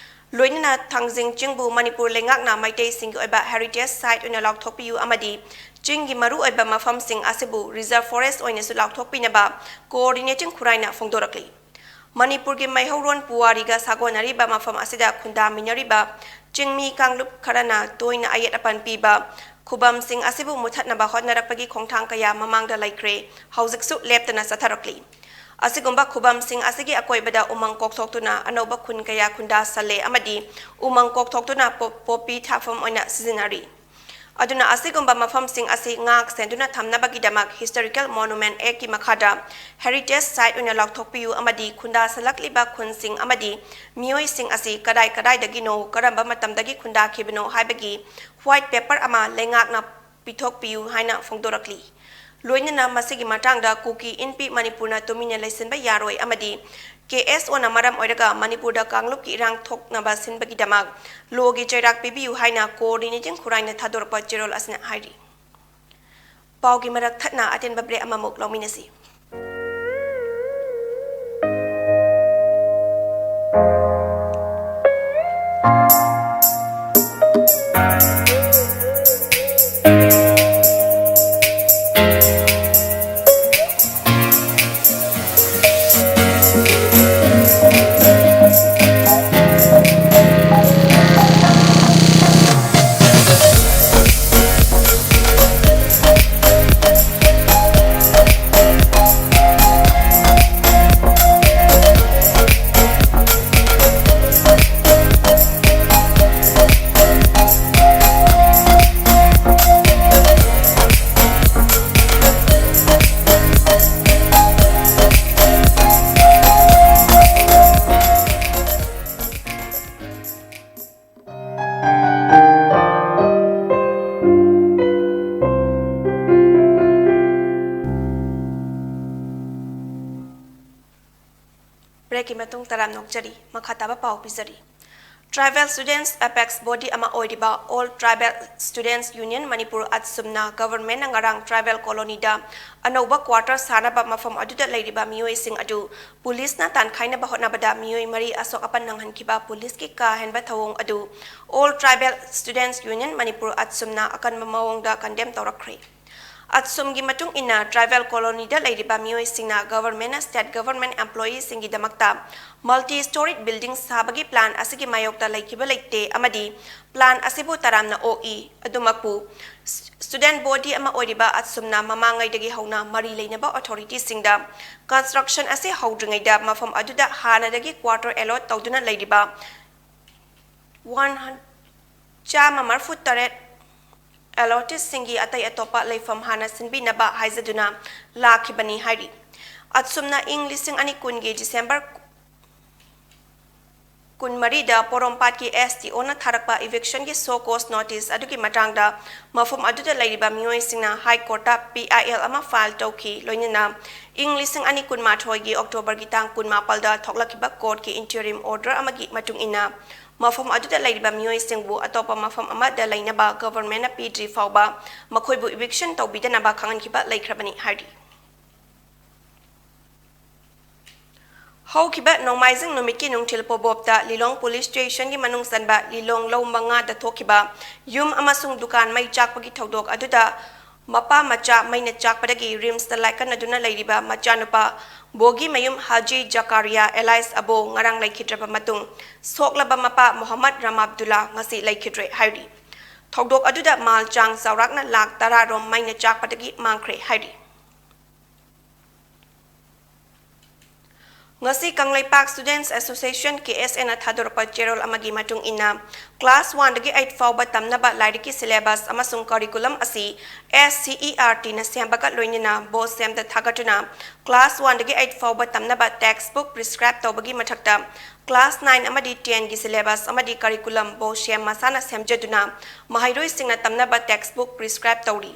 ꯂꯣꯏꯅꯅ ꯊꯥꯡꯖꯤꯡ ꯆꯤꯡꯕꯨ ꯃꯅꯤꯄꯨꯔ ꯂꯩꯉꯥꯛꯅ ꯃꯩꯇꯩꯁꯤꯡꯒꯤ ꯑꯣꯏꯕ heritage site ꯑꯣꯏꯅ ꯂꯥꯎꯊꯣꯛꯄꯤꯌꯨ ꯑꯃꯗꯤ ꯆꯤꯡꯒꯤ ꯃꯔꯨꯑꯣꯏꯕ ꯃꯐꯝꯁꯤꯡ ꯑꯁꯤꯕꯨ reserve forest ꯑꯣꯏꯅꯁꯨ ꯂꯥꯎꯊꯣꯛꯄꯤꯅꯕ coordinating ꯈꯨꯔꯥꯏꯅ ꯐꯣꯡꯗꯣꯔꯛꯂꯤ꯫ ꯃꯅꯤꯄꯨꯔꯒꯤ ꯃꯩꯍꯧꯔꯣꯟ ꯄꯨꯋꯥꯔꯤꯒ ꯁꯥꯒꯣꯟꯅꯔꯤꯕ ꯃꯐꯝ ꯑꯁꯤꯗ ꯈꯨꯟꯗꯥꯃꯤꯟꯅꯔꯤꯕ ꯆꯤꯡꯃꯤ ꯀꯥꯡꯂꯨꯞ ꯈꯔꯅ ꯇꯣꯏꯅ ꯑꯌꯦꯠ ꯑꯄꯟ ꯄꯤꯕ, ꯈꯨꯕꯝꯁꯤꯡ ꯑꯁꯤꯕꯨ ꯃꯨꯊꯠꯅꯕ ꯍꯣꯠꯅꯔꯛꯄꯒꯤ ꯈꯣꯡꯊꯥꯡ ꯀꯌꯥ ꯃꯃꯥꯡꯗ ꯂꯩꯈ꯭ꯔꯦ, ꯍꯧꯖꯤꯛꯁꯨ ꯂꯦꯞꯇꯅ ꯆꯠꯊꯔꯛꯂꯤ꯫ ꯑꯁꯤꯒꯨꯝꯕ ꯈꯨꯕꯝꯁꯤꯡ ꯑꯁꯤꯒꯤ ꯑꯀꯣꯏꯕꯗ ꯎꯃꯪ ꯀꯣꯛꯊꯣꯛꯇꯨꯅ ꯑꯅꯧꯕ ꯈꯨꯟ ꯀꯌꯥ ꯈꯨꯟꯗꯥꯁꯜꯂꯦ ꯑꯃꯗꯤ ꯎꯃꯪ ꯀꯣꯛꯊꯣꯛꯇꯨꯅ ꯄꯣ-, ꯄꯣꯄꯤ ꯊꯥꯐꯝ ꯑꯣꯏꯅ ꯁꯤꯖꯤꯟꯅꯔꯤ꯫ ꯑꯗꯨꯅ ꯑꯁꯤꯒꯨꯝꯕ ꯃꯐꯝꯁꯤꯡ ꯑꯁꯤ ꯉꯥꯛ ꯁꯦꯟꯗꯨꯅ ꯊꯝꯅꯕꯒꯤꯗꯃꯛ Historical Monuments Act ꯀꯤ ꯃꯈꯥꯗ heritage site ꯑꯣꯏꯅ ꯂꯥꯎꯊꯣꯛꯄꯤꯌꯨ ꯑꯃꯗꯤ ꯈꯨꯟꯗꯥꯁꯜꯂꯛꯂꯤꯕ ꯈꯨꯟꯁꯤꯡ ꯑꯃꯗꯤ ꯃꯤꯑꯣꯏꯁꯤꯡ ꯑꯁꯤ ꯀꯗꯥꯏ ꯀꯗꯥꯏꯗꯒꯤꯅꯣ, ꯀꯔꯝꯕ ꯃꯇꯝꯗꯒꯤ ꯈꯨꯟꯗꯥꯈꯤꯕꯅꯣ ꯍꯥꯏꯕꯒꯤ white paper ꯑꯃ ꯂꯩꯉꯥꯛꯅ ꯄꯤꯊꯣꯛꯄꯤꯌꯨ ꯍꯥꯏꯅ ꯐꯣꯡꯗꯣꯔꯛꯂꯤ꯫ ꯂꯣꯏꯅꯅ ꯃꯁꯤꯒꯤ ꯃꯇꯥꯡꯗ ꯀꯨꯀꯤ ꯏꯟꯄꯤ ꯃꯅꯤꯄꯨꯔꯅ ꯇꯨꯃꯤꯟꯅ ꯂꯩꯁꯤꯟꯕ ꯌꯥꯔꯣꯏ ꯑꯃꯗꯤ K S O ꯅ ꯃꯔꯝ ꯑꯣꯏꯔꯒ ꯃꯅꯤꯄꯨꯔꯗ ꯀꯥꯡꯂꯨꯞꯀꯤ ꯏꯔꯥꯡ ꯊꯣꯛꯅꯕ ꯁꯤꯟꯕꯒꯤꯗꯃꯛ law ꯒꯤ ꯆꯩꯔꯥꯛ ꯄꯤꯕꯤꯌꯨ ꯍꯥꯏꯅ coordinating ꯈꯨꯔꯥꯏꯅ ꯊꯥꯗꯣꯔꯛꯄ ꯆꯦꯔꯣꯜ ꯑꯁꯤꯅ ꯍꯥꯏꯔꯤ꯫ ꯄꯥꯎꯒꯤ ꯃꯔꯛ ꯊꯠꯅ ꯑꯇꯦꯟꯕ break ꯑꯃꯃꯨꯛ ꯂꯧꯃꯤꯟꯅꯁꯤ꯫ ꯕ꯭ꯔꯦꯛꯀꯤ ꯃꯇꯨꯡ ꯇꯔꯥꯝꯅ ꯑꯣꯛꯆꯔꯤ꯫ ꯃꯈꯥ ꯇꯥꯕ ꯄꯥꯎ ꯄꯤꯖꯔꯤ꯫ Tribal Students Apex Body ꯑꯃ ꯑꯣꯏꯔꯤꯕ All Tribal Students Union Manipur, ꯑꯠꯁꯨꯝꯅ, ꯒꯚꯔꯟꯃꯦꯟꯠꯅ ꯉꯔꯥꯡ ꯇ꯭ꯔꯥꯏꯕꯦꯜ ꯀꯣꯂꯣꯅꯤꯗ ꯑꯅꯧꯕ ꯀ꯭ꯋꯥꯇꯔ ꯁꯥꯅꯕ ꯃꯐꯝ ꯑꯗꯨꯗ ꯂꯩꯔꯤꯕ ꯃꯤꯑꯣꯏꯁꯤꯡ ꯑꯗꯨ ꯄꯨꯂꯤꯁꯅ ꯇꯥꯟꯈꯥꯏꯅꯕ ꯍꯣꯠꯅꯕꯗ ꯃꯤꯑꯣꯏ ꯃꯔꯤ ꯑꯁꯣꯛ ꯑꯄꯟ ꯅꯪꯍꯟꯈꯤꯕ ꯄꯨꯂꯤꯁꯀꯤ ꯀꯥ ꯍꯦꯟꯕ ꯊꯧꯑꯣꯡ ꯑꯗꯨ All Tribal Students Union Manipur, ꯑꯠꯁꯨꯝꯅ, ꯑꯀꯟꯕ ꯃꯑꯣꯡꯗ ꯀꯟꯗꯦꯝ ꯇꯧꯔꯛꯈ꯭ꯔꯦ꯫ ꯑꯠꯁꯨꯝꯒꯤ ꯃꯇꯨꯡ ꯏꯟꯅ, ꯇ꯭ꯔꯥꯏꯕꯦꯜ ꯀꯣꯂꯣꯅꯤꯗ ꯂꯩꯔꯤꯕ ꯃꯤꯑꯣꯏꯁꯤꯡꯅ ꯒꯚꯔꯟꯃꯦꯟꯠꯅ ꯁ꯭ꯇꯦꯠ ꯒꯚꯔꯟꯃꯦꯟꯠ ꯑꯦꯝꯄ꯭ꯂꯣꯌꯤꯁꯤꯡꯒꯤꯗꯃꯛꯇ ꯃꯜꯇꯤ ꯁ꯭ꯇꯣꯔꯤꯗ ꯕꯤꯜꯗꯤꯡ ꯁꯥꯕꯒꯤ ꯄ꯭ꯂꯥꯟ ꯑꯁꯤꯒꯤ ꯃꯥꯌꯣꯛꯇ ꯂꯩꯈꯤꯕ ꯂꯩꯇꯦ ꯑꯃꯗꯤ ꯄ꯭ꯂꯥꯟ ꯑꯁꯤꯕꯨ ꯇꯔꯥꯝꯅ ꯑꯣꯛꯏ꯫ ꯑꯗꯨꯃꯛꯄꯨ, ꯁ꯭-, ꯁ꯭ꯇꯨꯗꯦꯟꯠ ꯕꯣꯗꯤ ꯑꯃ ꯑꯣꯏꯔꯤꯕ ꯑꯠꯁꯨꯝꯅ ꯃꯃꯥꯡꯉꯩꯗꯒꯤ ꯍꯧꯅ ꯃꯔꯤ ꯂꯩꯅꯕ ꯑꯣꯊꯣꯔꯤꯇꯤꯁꯤꯡꯗ ꯀꯟꯁꯇ꯭ꯔꯛꯁꯟ ꯑꯁꯤ ꯍꯧꯗ꯭ꯔꯤꯉꯩꯗ ꯃꯐꯝ ꯑꯗꯨꯗ ꯍꯥꯟꯅꯗꯒꯤ ꯀ꯭ꯋꯥꯇꯔ ꯑꯦꯂꯣꯠ ꯇꯧꯗꯨꯅ ꯂꯩꯔꯤꯕ ꯋꯥꯟ ꯍꯟ-, ꯆꯥꯝꯃ ꯃꯔꯤꯐꯨ ꯇꯔꯦꯠ ꯑꯦꯂꯣꯇꯤꯁꯁꯤꯡꯒꯤ ꯑꯇꯩ ꯑꯇꯣꯞꯄ ꯂꯩꯐꯝ ꯍꯥꯟꯅ ꯁꯤꯟꯕꯤꯅꯕ ꯍꯥꯏꯖꯗꯨꯅ ꯂꯥꯛꯈꯤꯕꯅꯤ ꯍꯥꯏꯔꯤ꯫ ꯑꯠꯁꯨꯝꯅ ꯏꯪ ꯂꯤꯁꯤꯡ ꯑꯅꯤ ꯀꯨꯟꯒꯤ ꯗꯤꯁꯦꯝꯕꯔ ꯀꯨꯟꯃꯔꯤꯗ ꯄꯣꯔꯣꯝꯄꯥꯠꯀꯤ ꯑꯦꯁ ꯇꯤ ꯑꯣꯅ ꯊꯥꯔꯛꯄ ꯏꯚꯤꯛꯁꯟꯒꯤ ꯁꯣ ꯀꯣꯁ ꯅꯣꯇꯤꯁ ꯑꯗꯨꯒꯤ ꯃꯇꯥꯡꯗ ꯃꯐꯝ ꯑꯗꯨꯗ ꯂꯩꯔꯤꯕ ꯃꯤꯑꯣꯏꯁꯤꯡꯅ ꯍꯥꯏ ꯀꯣꯔꯠꯇ ꯄꯤ ꯑꯥꯏ ꯑꯦꯜ ꯑꯃ ꯐꯥꯏꯜ ꯇꯧꯈꯤ꯫ ꯂꯣꯏꯅꯅ ꯏꯪ ꯂꯤꯁꯤꯡ ꯑꯅꯤ ꯀꯨꯟꯃꯥꯊꯣꯏꯒꯤ ꯑꯣꯛꯇꯣꯕꯔꯒꯤ ꯇꯥꯡ ꯀꯨꯟꯃꯥꯄꯜꯗ ꯊꯣꯛꯂꯛꯈꯤꯕ ꯀꯣꯔꯠꯀꯤ ꯏꯟꯇꯔꯤꯝ ꯑꯣꯔꯗꯔ ꯑꯃꯒꯤ ꯃꯇꯨꯡ ꯏꯟꯅ, ꯃꯐꯝ ꯑꯗꯨꯗ ꯂꯩꯔꯤꯕ ꯃꯤꯑꯣꯏꯁꯤꯡꯕꯨ ꯑꯇꯣꯞꯄ ꯃꯐꯝ ꯑꯃꯗ ꯂꯩꯅꯕ ꯒꯚꯔꯟꯃꯦꯟꯠꯅ ꯄꯤꯗ꯭ꯔꯤ ꯐꯥꯎꯕ ꯃꯈꯣꯏꯕꯨ ꯏꯚꯤꯛꯁꯟ ꯇꯧꯕꯤꯗꯅꯕ ꯈꯪꯍꯟꯈꯤꯕ ꯂꯩꯈ꯭ꯔꯕꯅꯤ ꯍꯥꯏꯔꯤ꯫ ꯍꯧꯈꯤꯕ ꯅꯣꯡꯃꯥꯏꯖꯤꯡ ꯅꯨꯃꯤꯠꯀꯤ ꯅꯨꯡꯊꯤꯜ ꯄꯣꯕꯣꯞꯇ ꯂꯤꯂꯣꯡ ꯄꯨꯂꯤꯁ ꯁ꯭ꯇꯦꯁꯟꯒꯤ ꯃꯅꯨꯡ ꯆꯟꯕ ꯂꯤꯂꯣꯡ ꯂꯧ ꯃꯉꯥꯗ ꯊꯣꯛꯈꯤꯕ ꯌꯨꯝ ꯑꯃꯁꯨꯡ ꯗꯨꯀꯥꯟ ꯃꯩ ꯆꯥꯛꯄꯒꯤ ꯊꯧꯗꯣꯛ ꯑꯗꯨꯗ ꯃꯄꯥ ꯃꯆꯥ ꯃꯩꯅ ꯆꯥꯛꯄꯗꯒꯤ ꯔꯤꯝꯁꯇ ꯂꯥꯏꯀꯠꯅꯗꯨꯅ ꯂꯩꯔꯤꯕ ꯃꯆꯥꯅꯨꯄꯥ ꯕꯣꯒꯤꯃꯌꯨꯝ ꯍꯥꯖꯤ ꯖꯀꯥꯔꯤꯌꯥ ꯑꯦꯂꯥꯏꯁ ꯑꯕꯣ ꯉꯔꯥꯡ ꯂꯩꯈꯤꯗ꯭ꯔꯕ ꯃꯇꯨꯡ, ꯁꯣꯛꯂꯕ ꯃꯄꯥ ꯃꯣꯍꯝꯃꯗ ꯔꯥꯃꯥꯕꯗꯨꯜꯂꯥ ꯉꯁꯤ ꯂꯩꯈꯤꯗ꯭ꯔꯦ ꯍꯥꯏꯔꯤ꯫ ꯊꯧꯗꯣꯛ ꯑꯗꯨꯗ ꯃꯥꯜ ꯆꯥꯡ ꯆꯥꯎꯔꯥꯛꯅ ꯂꯥꯈ ꯇꯔꯥ ꯔꯣꯝ ꯃꯩꯅ ꯆꯥꯛꯄꯗꯒꯤ ꯃꯥꯡꯈ꯭ꯔꯦ ꯍꯥꯏꯔꯤ꯫ ꯉꯁꯤ ꯀꯪꯂꯩꯄꯥꯛ ꯁ꯭ꯇꯨꯗꯦꯟꯠꯁ ꯑꯦꯁꯣꯁꯤꯌꯦꯁꯟ, ꯀꯦ ꯑꯦꯁ ꯑꯦꯅ ꯊꯥꯗꯣꯔꯛꯄ ꯆꯦꯔꯣꯜ ꯑꯃꯒꯤ ꯃꯇꯨꯡ ꯏꯟꯅ, ꯀ꯭ꯂꯥꯁ ꯋꯥꯟꯗꯒꯤ ꯑꯩꯠ ꯐꯥꯎꯕ ꯇꯝꯅꯕ ꯂꯥꯏꯔꯤꯛꯀꯤ ꯁꯤꯂꯦꯕꯁ ꯑꯃꯁꯨꯡ ꯀꯔꯤꯀꯨꯂꯝ ꯑꯁꯤ ꯑꯦꯁ ꯁꯤ ꯏ ꯑꯥꯔ ꯇꯤꯅ ꯁꯦꯝꯕꯒ ꯂꯣꯏꯅꯅ ꯕꯣꯁꯦꯝꯗ ꯊꯥꯒꯠꯇꯨꯅ, ꯀ꯭ꯂꯥꯁ ꯋꯥꯟꯗꯒꯤ ꯑꯩꯠ ꯐꯥꯎꯕ ꯇꯝꯅꯕ ꯇꯦꯛꯁ ꯕꯨꯛ ꯄ꯭ꯔꯤꯁꯀ꯭ꯔꯥꯏꯕ ꯇꯧꯕꯒꯤ ꯃꯊꯛꯇ, ꯀ꯭ꯂꯥꯁ ꯅꯥꯏꯟ ꯑꯃꯗꯤ ꯇꯦꯟꯒꯤ ꯁꯤꯂꯦꯕꯁ ꯑꯃꯗꯤ ꯀꯔꯤꯀꯨꯂꯝ ꯕꯣꯁꯦꯝ ꯃꯁꯥꯅ ꯁꯦꯝꯖꯗꯨꯅ ꯃꯍꯩꯔꯣꯏꯁꯤꯡꯅ ꯇꯝꯅꯕ ꯇꯦꯛꯁ ꯕꯨꯛ ꯄ꯭ꯔꯤꯁꯀ꯭ꯔꯥꯏꯕ ꯇꯧꯔꯤ꯫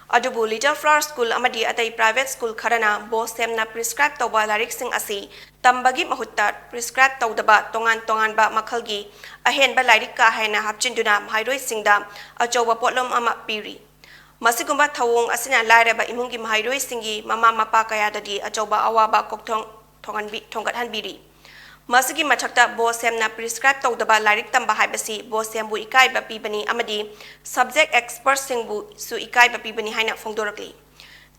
ꯑꯗꯨꯕꯨ Little Flower School ꯑꯃꯗꯤ ꯑꯇꯩ private school ꯈꯔꯅ ꯕꯣꯁ ꯁꯦꯝꯅ prescribe ꯇꯧꯕ ꯂꯥꯏꯔꯤꯛꯁꯤꯡ ꯑꯁꯤ ꯇꯝꯕꯒꯤ ꯃꯍꯨꯠꯇ prescribe ꯇꯧꯗꯕ ꯇꯣꯉꯥꯟ ꯇꯣꯉꯥꯟꯕ ꯃꯈꯜꯒꯤ ꯑꯍꯦꯟꯕ ꯂꯥꯏꯔꯤꯛ ꯀꯥ ꯍꯦꯟꯅ ꯍꯥꯞꯆꯤꯟꯗꯨꯅ ꯃꯍꯩꯔꯣꯏꯁꯤꯡꯗ ꯑꯆꯧꯕ ꯄꯣꯠꯂꯨꯝ ꯑꯃ ꯄꯤꯔꯤ꯫ ꯃꯁꯤꯒꯨꯝꯕ ꯊꯧꯑꯣꯡ ꯑꯁꯤꯅ ꯂꯥꯏꯔꯕ ꯏꯃꯨꯡꯒꯤ ꯃꯍꯩꯔꯣꯏꯁꯤꯡꯒꯤ ꯃꯃꯥ ꯃꯄꯥ ꯀꯌꯥꯗꯗꯤ ꯑꯆꯧꯕ ꯑꯋꯥꯕ ꯀꯣꯛꯊꯣꯡ ꯊꯣꯡꯍꯟꯕꯤ-, ꯊꯣꯡꯒꯠꯍꯟꯕꯤꯔꯤ꯫ ꯃꯁꯤꯒꯤ ꯃꯊꯛꯇ ꯕꯣꯁ ꯁꯦꯝꯅ prescribe ꯇꯧꯗꯕ ꯂꯥꯏꯔꯤꯛ ꯇꯝꯕ ꯍꯥꯏꯕꯁꯤ ꯕꯣꯁ ꯁꯦꯝꯕꯨ ꯏꯀꯥꯏꯕ ꯄꯤꯕꯅꯤ ꯑꯃꯗꯤ subject expertꯁꯤꯡꯕꯨꯁꯨ ꯏꯀꯥꯏꯕ ꯄꯤꯕꯅꯤ ꯍꯥꯏꯅ ꯐꯣꯡꯗꯣꯔꯛꯂꯤ꯫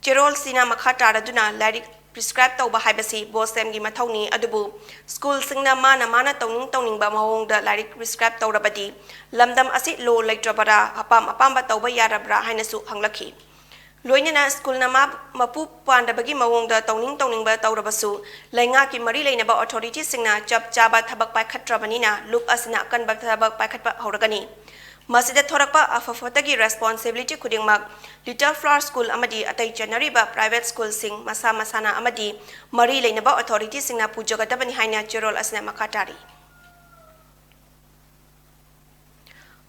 ꯆꯦꯔꯣꯜꯁꯤꯅ ꯃꯈꯥ ꯇꯥꯔꯗꯨꯅ ꯂꯥꯏꯔꯤꯛ prescribe ꯇꯧꯕ ꯍꯥꯏꯕꯁꯤ ꯕꯣꯁ ꯁꯦꯝꯒꯤ ꯃꯊꯧꯅꯤ, ꯑꯗꯨꯕꯨ schoolꯁꯤꯡꯅ ꯃꯥꯅ ꯃꯥꯅ ꯇꯧꯅꯤꯡ ꯇꯧꯅꯤꯡꯕ ꯃꯑꯣꯡꯗ ꯂꯥꯏꯔꯤꯛ prescribe ꯇꯧꯔꯕꯗꯤ ꯂꯝꯗꯝ ꯑꯁꯤ law ꯂꯩꯇ꯭ꯔꯕꯔꯥ, ꯑꯄꯥꯝ ꯑꯄꯥꯝꯕ ꯇꯧꯕ ꯌꯥꯔꯕ꯭ꯔꯥ ꯍꯥꯏꯅꯁꯨ ꯍꯪꯂꯛꯈꯤ꯫ ꯂꯣꯏꯅꯅ schoolꯅ ꯃꯥ-, ꯃꯄꯨ ꯄꯥꯟꯗꯕꯒꯤ ꯃꯑꯣꯡꯗ ꯇꯧꯅꯤꯡ ꯇꯧꯅꯤꯡꯕ ꯇꯧꯔꯕꯁꯨ, ꯂꯩꯉꯥꯛꯀꯤ ꯃꯔꯤ ꯂꯩꯅꯕ authorityꯁꯤꯡꯅ ꯆꯞ ꯆꯥꯕ ꯊꯕꯛ ꯄꯥꯏꯈꯠꯇ꯭ꯔꯕꯅꯤꯅ ꯂꯨꯞ ꯑꯁꯤꯅ ꯑꯀꯟꯕ ꯊꯕꯛ ꯄꯥꯏꯈꯠꯄ ꯍꯧꯔꯒꯅꯤ꯫ ꯃꯁꯤꯗ ꯊꯣꯔꯛꯄ ꯑꯐ ꯐꯠꯇꯒꯤ responsibility ꯈꯨꯗꯤꯡꯃꯛ Little Flower School ꯑꯃꯗꯤ ꯑꯇꯩ ꯆꯠꯅꯔꯤꯕ private schoolꯁꯤꯡ ꯃꯁꯥ ꯃꯁꯥꯅ ꯑꯃꯗꯤ ꯃꯔꯤ ꯂꯩꯅꯕ authorityꯁꯤꯡꯅ ꯄꯨꯖꯒꯗꯕꯅꯤ ꯍꯥꯏꯅ ꯆꯦꯔꯣꯜ ꯑꯁꯤꯅ ꯃꯈꯥ ꯇꯥꯔꯤ꯫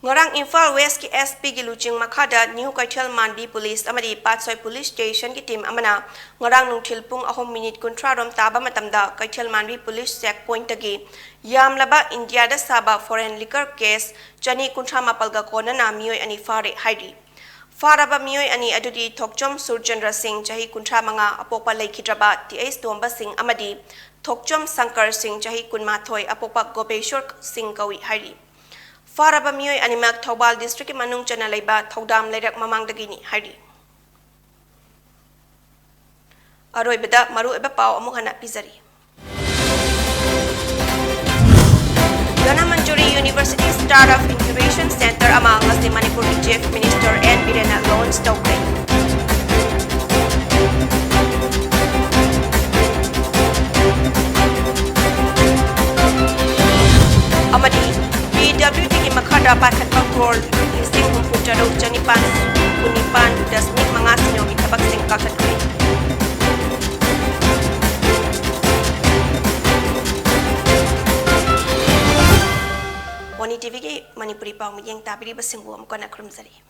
ꯉꯔꯥꯡ ꯏꯝꯐꯥꯜ Westꯀꯤ SPꯒꯤ ꯂꯨꯆꯤꯡ ꯃꯈꯥꯗ New ꯀꯩꯊꯦꯜ ꯃꯥꯟꯕꯤ Police ꯑꯃꯗꯤ ꯄꯥꯠꯁꯣꯏ Police Stationꯒꯤ team ꯑꯃꯅ ꯉꯔꯥꯡ ꯅꯨꯡꯊꯤꯜ ꯄꯨꯡ ꯑꯍꯨꯝ minute ꯀꯨꯟꯊ꯭ꯔꯥ ꯔꯣꯝ ꯇꯥꯕ ꯃꯇꯝꯗ ꯀꯩꯊꯦꯜ ꯃꯥꯟꯕꯤ Police Check Pointꯇꯒꯤ ꯌꯥꯝꯂꯕ ꯏꯟꯗꯤꯌꯥꯗ ꯁꯥꯕ foreign liquor case ꯆꯅꯤ ꯀꯨꯟꯊ꯭ꯔꯥ ꯃꯥꯄꯜꯒ ꯀꯣꯟꯅꯅ ꯃꯤꯑꯣꯏ ꯑꯅꯤ ꯐꯥꯔꯦ ꯍꯥꯏꯔꯤ꯫ ꯐꯥꯔꯕ ꯃꯤꯑꯣꯏ ꯑꯅꯤ ꯑꯗꯨꯗꯤ ꯊꯣꯛꯆꯣꯝ ꯁꯨꯔꯆꯟꯗ꯭ꯔ ꯁꯤꯡ, ꯆꯍꯤ ꯀꯨꯟꯊ꯭ꯔꯥ ꯃꯉꯥ, ꯑꯄꯣꯛꯄ ꯂꯩꯈꯤꯗ꯭ꯔꯕ ꯇꯤ ꯑꯩꯆ ꯇꯣꯝꯕ ꯁꯤꯡ ꯑꯃꯗꯤ ꯊꯣꯛꯆꯣꯝ ꯁꯪꯀꯔ ꯁꯤꯡ, ꯆꯍꯤ ꯀꯨꯟꯃꯥꯊꯣꯏ, ꯑꯄꯣꯛꯄ ꯒꯣꯄꯦꯁꯣꯔ ꯁꯤꯡ ꯀꯧꯏ ꯍꯥꯏꯔꯤ꯫ ꯐꯥꯔꯕ ꯃꯤꯑꯣꯏ ꯑꯅꯤꯃꯛ ꯊꯧꯕꯥꯜ districtꯀꯤ ꯃꯅꯨꯡ ꯆꯟꯅ ꯂꯩꯕ ꯊꯧꯗꯥꯝ ꯂꯩꯔꯛ ꯃꯃꯥꯡꯗꯒꯤꯅꯤ ꯍꯥꯏꯔꯤ꯫ ꯑꯔꯣꯏꯕꯗ ꯃꯔꯨꯑꯣꯏꯕ ꯄꯥꯎ ꯑꯃꯨꯛ ꯍꯟꯅ ꯄꯤꯖꯔꯤ꯫ Dhanamanjuri University Startup Incubation Center ꯑꯃ ꯉꯁꯤ ꯃꯅꯤꯄꯨꯔꯒꯤ Chief Minister ꯑꯦꯟ ꯕꯤꯔꯦꯟꯅ launch ꯇꯧꯈ꯭ꯔꯦ꯫ ꯑꯃꯗꯤ PWDꯒꯤ ꯃꯈꯥꯗ ꯄꯥꯏꯈꯠꯄ crore ꯂꯤꯁꯤꯡ ꯍꯨꯝꯐꯨ ꯇꯔꯨꯛ ꯆꯅꯤꯄꯥꯟ ꯍꯨꯝꯐꯨ ꯅꯤꯄꯥꯟ ꯗꯁꯃꯤꯛ ꯃꯉꯥ ꯁꯤꯅꯣꯒꯤ ꯊꯕꯛꯁꯤꯡ ꯀꯥꯈꯠꯈ꯭ꯔꯦ꯫ ꯋꯥꯅꯤ TVꯒꯤ ꯃꯅꯤꯄꯨꯔꯤ ꯄꯥꯎ ꯃꯤꯠꯌꯦꯡ ꯇꯥꯕꯤꯔꯤꯕꯁꯤꯡꯕꯨ ꯑꯃꯨꯛ ꯍꯟꯅ ꯈꯨꯔꯨꯝꯖꯔꯤ꯫